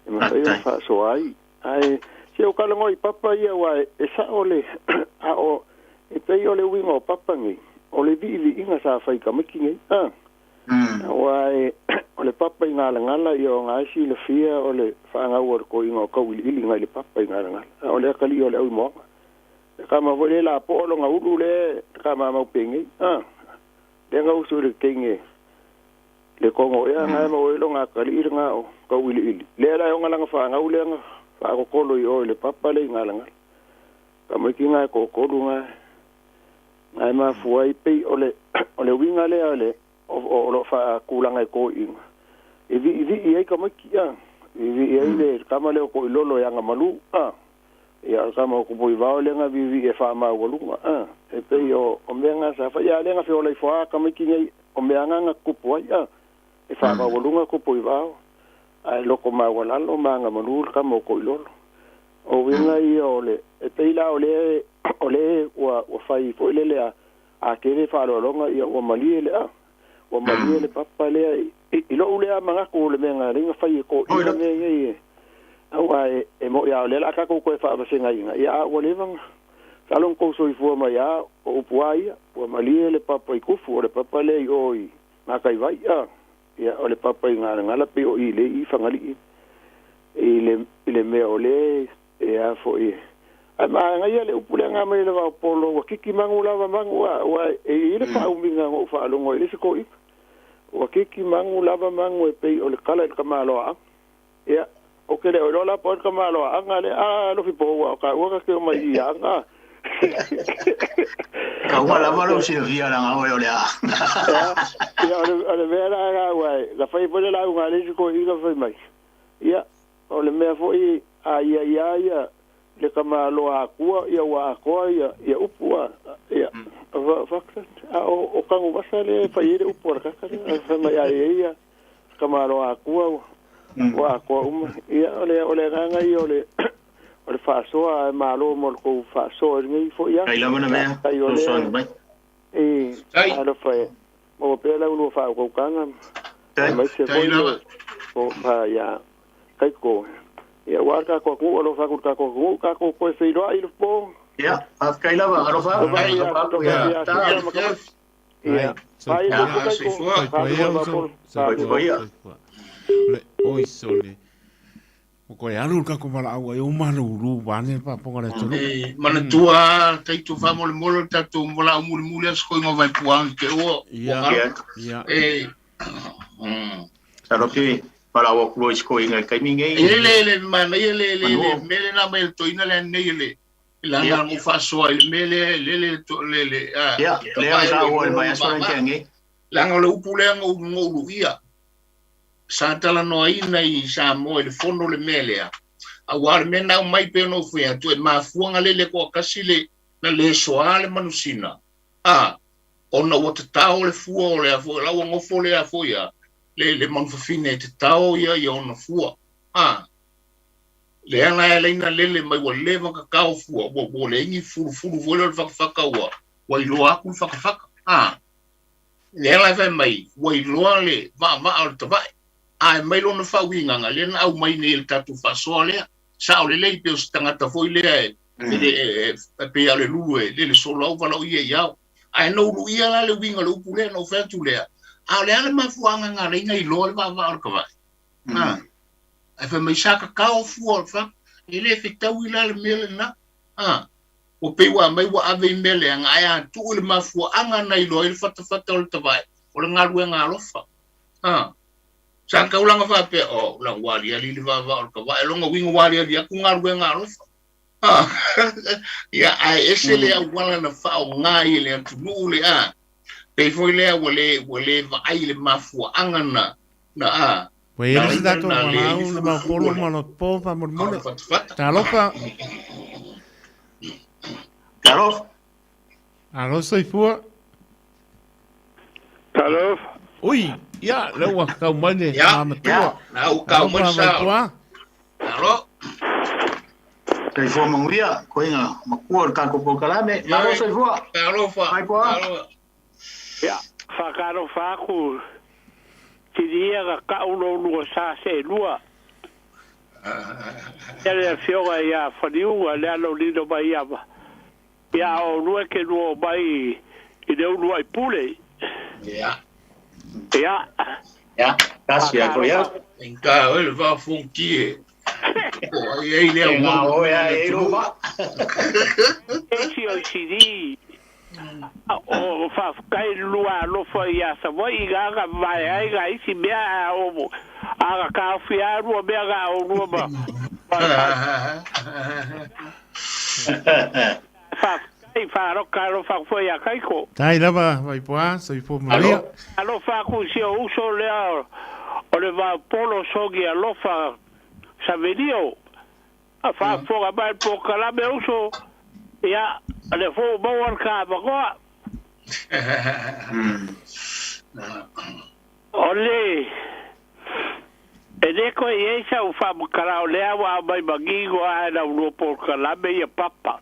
e mafai ona faasoa ai. Ae se o talanoa i papa ia aua e sao le a o e pei o le uiga o papa nei o le viiviiga sa fai i tamaiti nei a aua e o le papa i Galagala ia o na e silafia o le faanau o le toeaina o Tauiliili nai le papa i Galagala a o le atalii o le auimoaga le tama foi lea lapoa lona ulu lea le tama mau penei a lea na usu i le teine Le kogo ea na e maua ai lona atalii lena o Tauiliili. Lea la e ona lana fanau lea na faatotolo i o i le papa lea i Galagala. Tamaiti na e toatolu na e mafua ai pei o le o le uiga lea o le o lo o faatulaga e toeaiina e viivii ai tamaiti a, viivii ai le tama lea o Toilolo e agamalu a. Ia, o le tama o Tupuivao lea na viivii e faamaualuga a. E pei o mea na sa fai, a o lea na feola ifo lava tamaiti nei O mea aga na tutupu ai a, e faamaualuga Tupuivao, ae loko maualalo ma agamalu le tama o Toilolo. O uiga ia o le, e pei la o lea, o lea ua, ua fai foi lele a, a tele faaaloaloga ia ua malie le a, ua malie le papa lea i, i lou lea manatu o le mea na alai na fai e toeaiina mea nei e, aua e, e mo'i a o lea la a tatou toe faavasegaina, ia a ua leva na, Masalo na tou soifua mai a o upu a ia, ua malie le papa i Kufu, o le papa lea i o i Gataivai, a, ia, o le papa i Galagala pei o i lea i Fagalii, i le, i le mea o lea e a foi e. Ae manaia le upu lea na aumai e le Vaopolo, ua kiki magu lava magu, a, ua e i ai le faaumiga na ou faalogo ai i le isi toeaina. Ua kiki magu lava magu e pei o le tala i le tamaloaaga. Ia, ou te le o iloa la po o ai le tamaloaaga lea. A, alofi po ua o taua ka te omai i aga. Ka ua lava lou silafia leaga oe o le a. Ia, o le mea la la ua e, na fai foi le lauga a le isi toeaina fai mai. Ia, o le mea foi a ia ia ia le tamaloa Atua, ia ua atoa ia, ia upu a, ia, a o Tanuvasa lea e fai ai le upu a le kaka lea, fai mai a ia ia Tamaloa Atua ua, ua atoa uma. Ia, o le, o le agaga ia o le, o le faasoa, ae malo mo le tou faasoa i lenei foi aso. Kai lava na mea, Kai o fesoasoani lea, mai. e, Tai. alofa e maua pea lau lua faautautaga, Tai. aemaise Tai foi le lava. tofa ia Kaiko. Ia, aua le tatou atunuu, alofa atu i le tatou atunuu, tatou toe feiloai i le po. Ia, faafetai lava, alofa, Alofa Tai. atu ia, alofa atu alofa ia atu ia Ta. Sita ma Tamaiti. Ia, Ai, pai soifua. le upu Kaiko, Soifua. Soifua faatu ia mai uso. Vaopolo, Soifua, Soifua faatu. ia. soifua. Le oi sole. O koe alu le kako valaau ai o malulu vane le papoga le atunuu. E manatua taito faamolemole le tatou valaau mulimuli aso koiga o Vaipuaga ke ua Ia, ua Ia, ia. e masalo pe valaau atu loa i se toeaina i le taimi e nei. le le manaia le le le Manu. mea lena mai le toeaina lea nei le lana Ia, go faasoa i le mea lea le le le le a ia, lea tapae sa o ua i le le vaiaso lea na tea nei. leaga o le upu lea go luia sa talanoaina i Samoa i le fono le mea lea aua le mea na aumai pei ona ou fai atu e mafua na lele toatasi le na le soa le manusina a ona ua tatao le fua o le a foi la ua nofo le a foi a le le manufafine e tatao ia ia ona fua. A le ala e ala ai ona lele mai ua leva kakao fua, ua ua leai ni fulufulu foi lea o le fakafaka ua ua iloa atu le fakafaka. A le ala e fai mai ua iloa le vaavaa o le tavae, a e mai lona faauigaga lea na aumai nei e le tatou faasoa lea. Sao lelei pei o se tagata foi lea e e e pei lava o le lulu e lele solo au valaoia i ao. Ae na uluia la le uiga o le upu lea, na ou fai atu lea, a o le a le mafuaaga na ala ai na iloa le vaavaa o le tavae? A, ae fai mai sa kakao fua o le fa, e le fetaui la le mea lena. A, ua pei ua aumai ua ave i mea leaga, ae a tuu i le mafuaaga na iloa ai le fatafata o le tavae, o le galuega alofa. A, sa taulaga faapea, oh, la ua aliali le vaavaa o le tavae, lona uiga ua aliali atu galuega alofa. Ia, ae ese le auala na faaaoga ai e le atunuu le a. Pei foi lea ua le, ua le vaai i le mafuaaga na, na a. Ua i ai le isi tatou valaau le maopolo ma le po faamolemole. Talofa. Talofa. Alo soifua. Talofa. Ui, ia, lea ua kau mai le matua. Na ua kau mai sa. Alo. Soifua manuia, koinga makua o le tatou polokalame. Malo soifua. Talofa. Mai poa. Ia, whakalofa aku tini ia ka kau lo lua sa se lua. Ia le afioga ia Faliuga le alo lilo mai ia ia o lua ke lua o mai i le ulu ai pule. Ia. Ia. Ia, tasi ai foi au. Inga oe le faafofoga e. O ai ai lea E ngā oe a e ro ba. Esi o siri o whawhakai lua alofa ia Savaii ga ga vae ai ga isi mea a o a ga kaofi a rua mea ga o rua ma whawhakai wharoka alofa fo ia kaiko. Tai lava Vaipoa, soifua manuia. Alofa aku si o uso lea o le vaopolo sogi alofa Savelio. A faafofoga mai le polokalame uso, ia, le fou maua le kavagoa. O le, e le koe i ai sau faamatala o lea ua aumai manino lava e lau lua polokalame ia papa.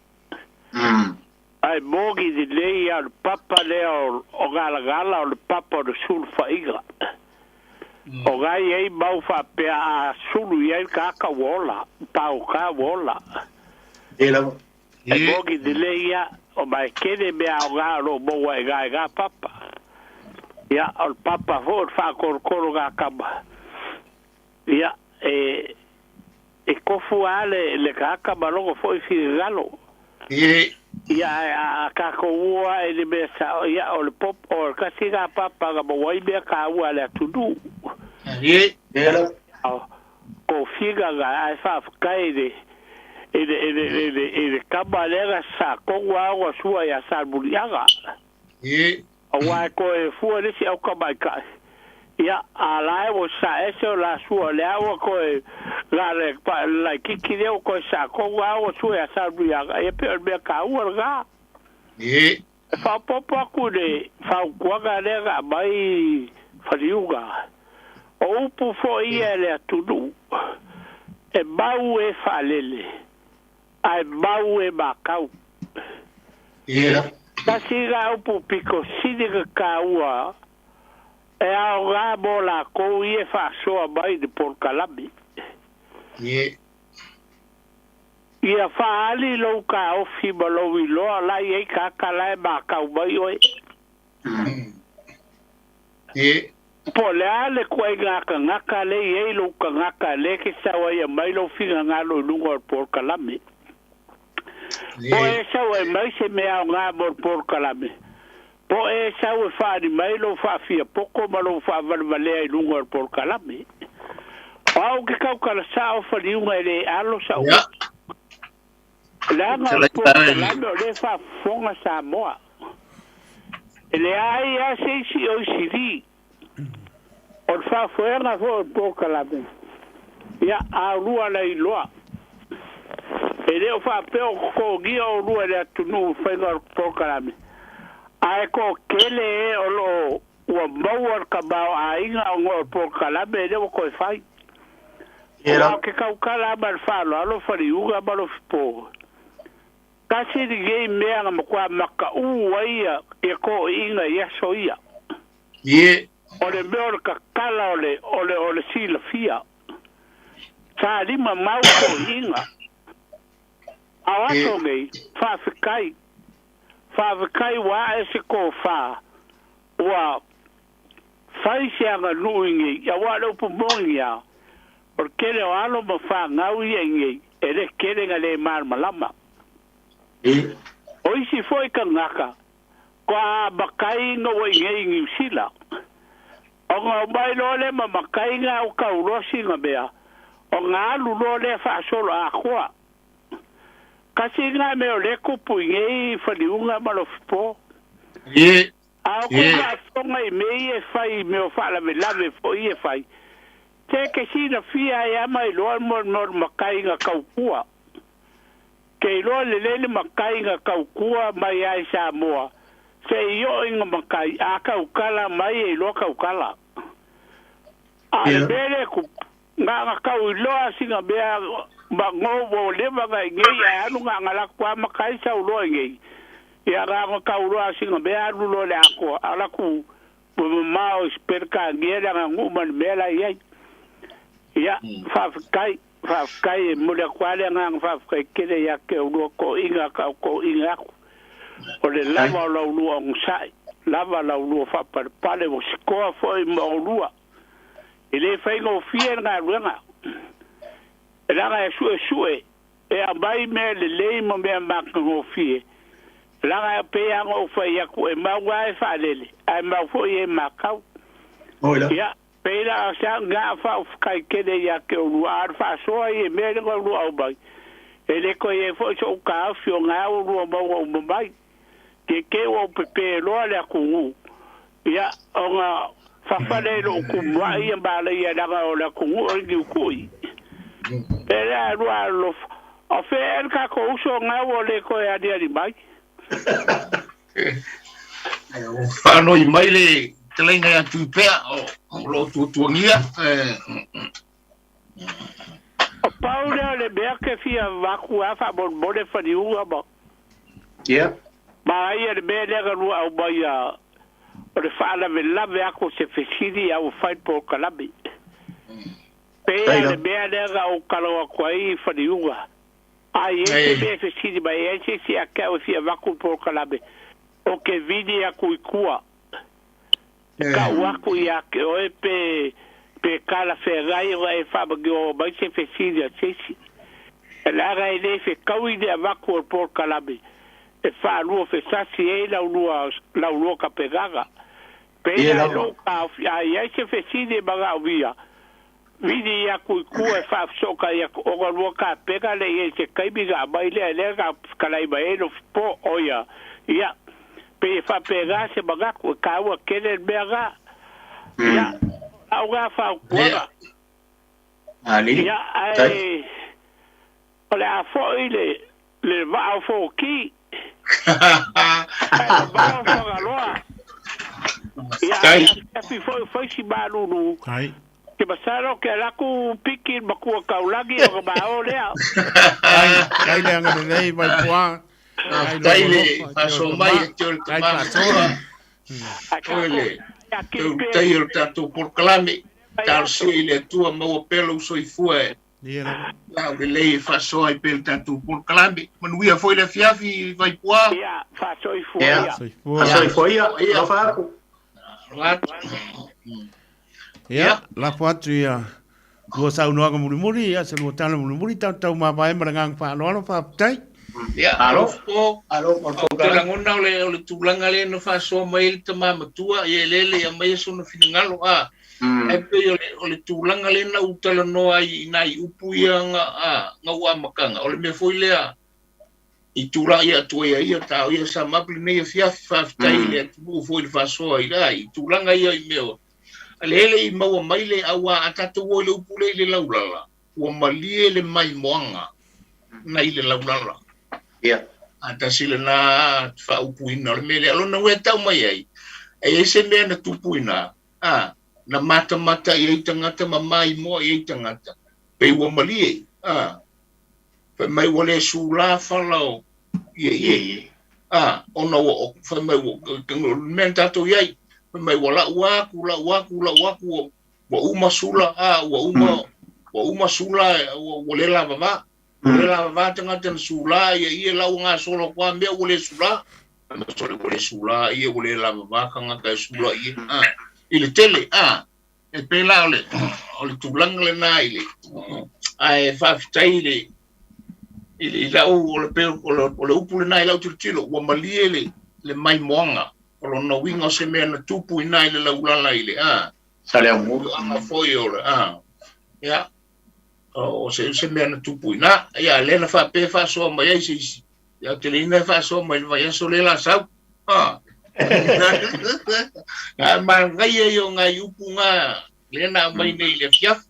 Ae moni lelei lava o le papa lea o Galagala o le papa o le sulufaiga. O ga i ai mau faapea a sulu i ai le tagata ua ola, pagota ua ola. E lava. E moni lelei ia, o ma e tele mea aoga o lo o maua e ga e ga papa. Ia, o le papa foi o le faakolokolo ga tama. Ia, e, e tofu lava le, le tagata ma lona foi finagalo. Ie. Ia, ae a, a tatou o lava i le mea sao, ia, o le pop, o le tasi lena papa na maua ai mea taua a le atunuu. Ie. E lava. O tofiga na, ae faafetai i le, i le, i le, i le, i le tama lea na saatonu lava ona sua ia Salemuliaga. Ie. Aua e toe fua le isi au tamaitai. Ia, a la e ua saese o la sua, lea ua toe na le laitiiti lea ua toe saatonu lava ua sua ia Salemuliaga, ia pei o le mea taua lena. Ie. E faaopoopo atu i le fautuaga lea na aumai Faliuga, o upu foi ia e le atunuu, e mau e faalele, ae mau e makau. Ie. Tasi lena upu pito sili ona taua e aoga mo lakou ia e faasoa mai i le polokalame. Ie. Ia faaali lou taofi ma lou iloa la e i ai tagata la e makau mai oe. Ie. Po o le a le ituaiga tagata lea e i ai lou tagata lea e te sau ai e aumai lou finagalo i luga o le polokalame. Po o e sau e aumai se mea aoga mo le polokalame, po o e sau e faaali mai lou faafiapoto ma lou faavalevalea i luga o le polokalame. O au ou te tautala sao Faliuga e le alo sau upu. Leaga o le polokalame o lea e faafofoga Samoa. E leai lava se isi o isili. O le faafoega foi o le polokalame, ia, a olua lailoa. E le o faapea o totogia olua e le atunuu i le faiga o le polokalame, ae toatele e o lo o ua maua le tamaoaiga ona o le polokalame lea ua toe fai. Aua ou te tautala lava ma le faaaloalo Faliuga ma Lofipo, tasi lenei mea na matua mataū ai ia toeaiina i aso ia. O le mea o le tatala o le, o le, o le silafia. Sa lima mau toeaiina. A o aso nei, faafetai, faafetai ua ae se tofa, ua fai se aganuu i nei, aua o le upu moni lava, o le tele o alo ma fanau ia i nei, e le tele na le malamalama. O isi foi tagata, kua matai na ua i nei i Niu Sila. Ona omai loa lea ma matai na o tauloa sina mea, ona alu loa lea faasolo atoa. Kasi na mea o lea tupu i nei faliuga ma Lofipo. A o kou faafofoga i mea ia e fai i mea o faalavelave foi ia e fai, te ke silafia ai a mai loa mo le mea o le matai na taukua. Ke iloa lelei le matai na taukua mai ai Samoa, se i oo i na matai, a tautala mai e iloa tautala. A o le mea lea e tupu, na na tau iloa sina mea ma no ua leva na inei ae alu na na latou a matai sau loa inei, ia na na tau loa sina mea alu loa i le atoa, a latou ua mamao i Peretania le aganuu ma le mea la e i ai. Ia, faafetai, faafetai e momoli atu lava le agaga faafetai tele ia te oulua toeaiina ka o toeaiina atu. O le lava o la ulua onosai, lava la ulua faapalepale ua sikoa foi ma oulua. E le faigofie le galuega, leaga e suesue e aumai mea lelei ma mea matagofie, leaga e pei lava ona ou fai atu, e mau lava e faalele, ae mau foi e matau. Ia, pei la o se aga faafetai tele ia te oulua, a o le faasoa ia i mea lea na oulua aumai, e le toe i ai foi sou taofi o na ua oulua maua uma mai. Te te ua ou pepe loa le atunuu, ia, ona fafa lea i lou tumuai ia malaia leaga o le atunuu o le niukui. Pe lea lua alofa, o fea ea le tatou uso na ua le toe aliali mai? Faanoi mai le fetalaiga ia Tuipea o lo o tuatuagia. O pau lea o le mea ke fia avatu a faamolemole faliuga ma. Ia. Manaia le mea lea na lua aumaia o le faalavelave atu o se fesili a ua fai le polokalame. Pei lava le mea lea na ou talanoa atu ai i Faliuga. A i ai se mea e fesili mai ai se isi ia te au e fia avatu le polokalame, ou te vili atu i tua. E tau atu ia te oe pe pe talafeagai ona e faamanioa mai se fesili a se isi. Leaga e le fetaui le avatu o le polokalame e faalua fesasi ai laulua laulua tapenaga. Pei la e lou taofi, a i ai se fesili e manaomia, vili atu i tua e faafesootai atu ona lua tapena lea i ai i se taimi ona aumai lea lea na fetalai mai ai Lofipo, o ia, ia, pei e faapena se manatu, e taua tele le mea na. Ia, o lau na fautuaga. Ia, ae o le a foi le, le vaa o Fonoti, ae mamao Fagaloa. Ia, a e afiafi foi o fai si malulu. Ke masalo ke alu atu piki i le matua taulagi ona mao lea. Ai, ai le agalelei mai poa. Ai Faafetai le faasoa mai e te o le tama matua. Oe le tautai o le tatou polokalame. Talosia i le Atua maua pea lou soifua e laulelei e faasoa ai pea le tatou polokalame. Manuia foi le afiafi Vaipuā. Ia, faasoifua ia. Faasoifua ia. Alofa atu. Alofa atu. Ia, lafo atu ia lua saunoaga mulimuli, ia se lua tala mulimuli, tau tau mavae ma le agaga faaaloalo, faafetai. Ia, alo po, alo ou te lagona o le, o le tulaga lea na faasoa mai ai le tama matua, ia e lele ia aumai sona finagalo, a, ae pei o le, o le tulaga lea na ou talanoa ai i nai upu ia na, a, na ou amataga, o le mea foi lea, i tulaga ia atu ai ia tao ia sa mapu lenei afiafi faafetai i le atunuu foi i le faasoa i la i tulaga ia i mea o le ele i maua mai le aua a tatou o i le upu lea i le laulala ua malie le maimoaga nai le laulala Ia. A tasi lena faaupuina o le mea lea. O lona uiga e tau mai ai, E i ai se mea na tupu i ina, a, na matamata i ai tagata ma maimoa i ai tagata, pei ua malie, a, fai mai ua le sulā fala o ieie, a, ona ua, fai mai ua, o le mea na tatou i ai, fai mai ua lau aku, lau aku, lau aku, ua, ua uma sula, a, ua uma, ua uma sula, ua, ua le lavavā. Ua le lavavā tagata na sulā ieie, lau gasolo atu lava mea ua le sulā. Sole ua le sulā ia, ua le lavavā tagata e sula ia, a, i le tele, a, e pei la o le, o le tulaga lena i le, ae faafetai i le, i le, i lau, o le, o le, o le upu lena i lau tilotilo, ua malie le, le maimoaga, o lona uiga o se mea na tupu i ina i le laulala i le, a, Saleaumua. Tulaga foi o le, a, ia, o se, se mea na tupu i ina, ia, lea na faapea e faasoa mai ai se isi, Ia ou te le ina e faasoa mai le vaiaso lea la sau. Ha. Ae manaia ia o ngai upu ngā lea na aumai nei i le afiafi.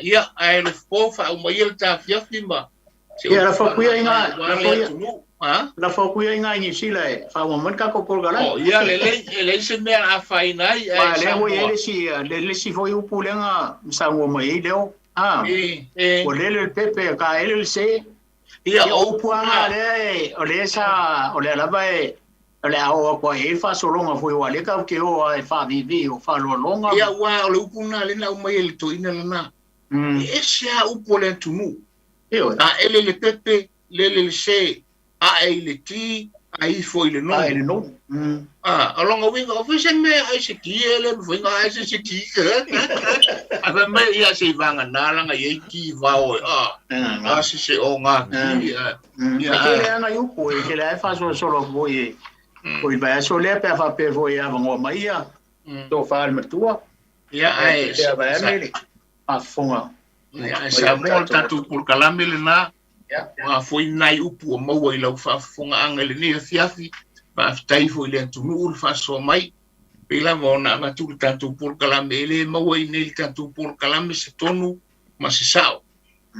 Ia, ae le po faauma ia le ta afiafi ma se Ia, lafo atu ia i ngā, lafo ia, ha? Lafo atu ia i ngā i Niu Sila e faauma mai le tatou polokalame. Oh, ia, lelei, e leai se mea a afaina ai, ae Ma lea ua i ai le isi, le isi foi upu lea na saunoa mai ai Leo. Ha? E, e. Ua lele le pepe, ka ele le se. Ia, o upu lava lea e, o lea sa, o lea lava e, o le a oo atu ai i ai le faasologa foi aua o lea tatou te o lava e faaviivii o faaloaloga. Ia, aua o le upu lena lea na aumai e le toeaina lena. E ese lava upu a le atunuu. Ioe. A ele le pepe, lele le se, ae i le ti, a ifo i le nonu. Ae i le nonu. A, o lona uiga, o fai se mea ai se ti e le mafai ona ae se se ti. A fai mai ia se i vagana lana i ai ti vao e, a, a se se o ngā ti. A, ia, E tele lava nai upu, e tele lava e faasolosolo atu foi e, foi i le vaiaso lea pe a faapea foi e avanoa mai ia tofa le matua. Ia, ae, Pe a vaeane le faafofoga. Ia, ae sa mo le tatou polokalame lena. O a foi nai upu ua maua i lau faafofogaaga i lenei afiafi, faafetai foi i le atunuu le faasoa mai. Pei lava ona avatu le tatou polokalame, e le maua i inei i le tatou polokalame se tonu ma se sao.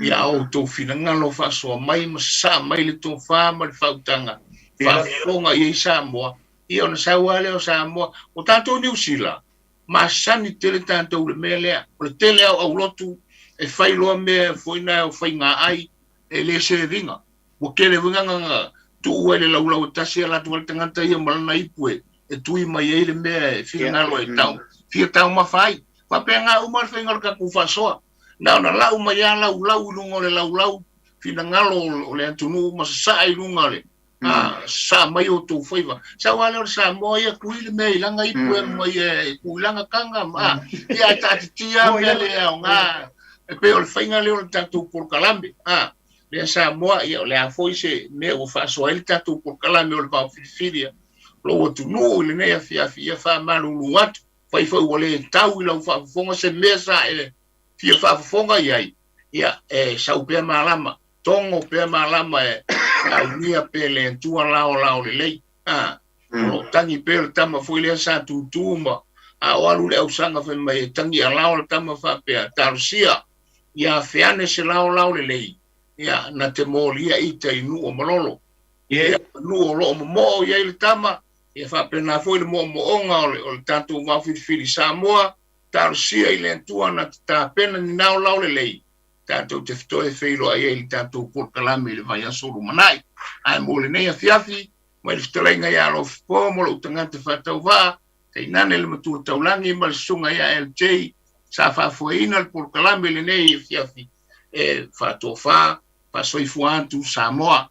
Ia a outou finagalo faasoa mai ma sasaa mai le tofa ma le faautaga, faafofoga i ai Samoa, ia ona sau lava lea o Samoa. O tatou Niu Sila, masani tele tatou i le mea lea. O le tele lava o aulotu e fai loa mea foi na o faiga ai e le serviga. Ua tele foi na tuu ai le laulau e tasi ala atu ai le tagata ia ma lana ipu e e tui mai ai le mea e finagalo e tau fia taumafa ai. Faapena uma le faiga o le tatou faasoa. Na ona lau mai lava laulau i luga o le laulau finagalo o le atunuu ma sasaa i luga o le A, sa mai outou faiva. Sau lava lea o le Samoa ia tui le mea i lana ipu e mai e tui lana taga ma ia e taatitia mea le aoga e pei o le faiga lea o le tatou polokalame. A, lea Samoa ia o le a foi se mea ua faasoa ai le tatou polokalame o le vao filifilia lou atunuu i lenei afiafi ia faamalulu atu. Fai foi ua le tau i lau faafofoga se mea sa e fia faafofoga i ai, ia e sau pea malama. Togo pea malama e aunia pe le Atua laolao lelei. A, o lo o tagi pea le tama foi lea sa tūtū ma a o alu le ausaga fai mai e tagi alao le tama faapea, talosia ia feane se laolao lelei, ia, na te molia ita i nuu o malolo. Ia, nuu o lo o momoo i ai le tama, ia faapena foi le moomooga o le, o le tatou vaofilifili Samoa, talosia i le Atua na te tapena ni laolao lelei, tatou te toe feiloai ai i le tatou polokalame i le vaiaso lumanai. Ae mo lenei afiafi, mai le fetalaiga ia Alofipo ma lou tagata faatauvaa, tainane le matua taulagi ma le susuga ia LJ, sa faafoeina le polokalame i lenei afiafi e faatofa, faasoifua atu Samoa.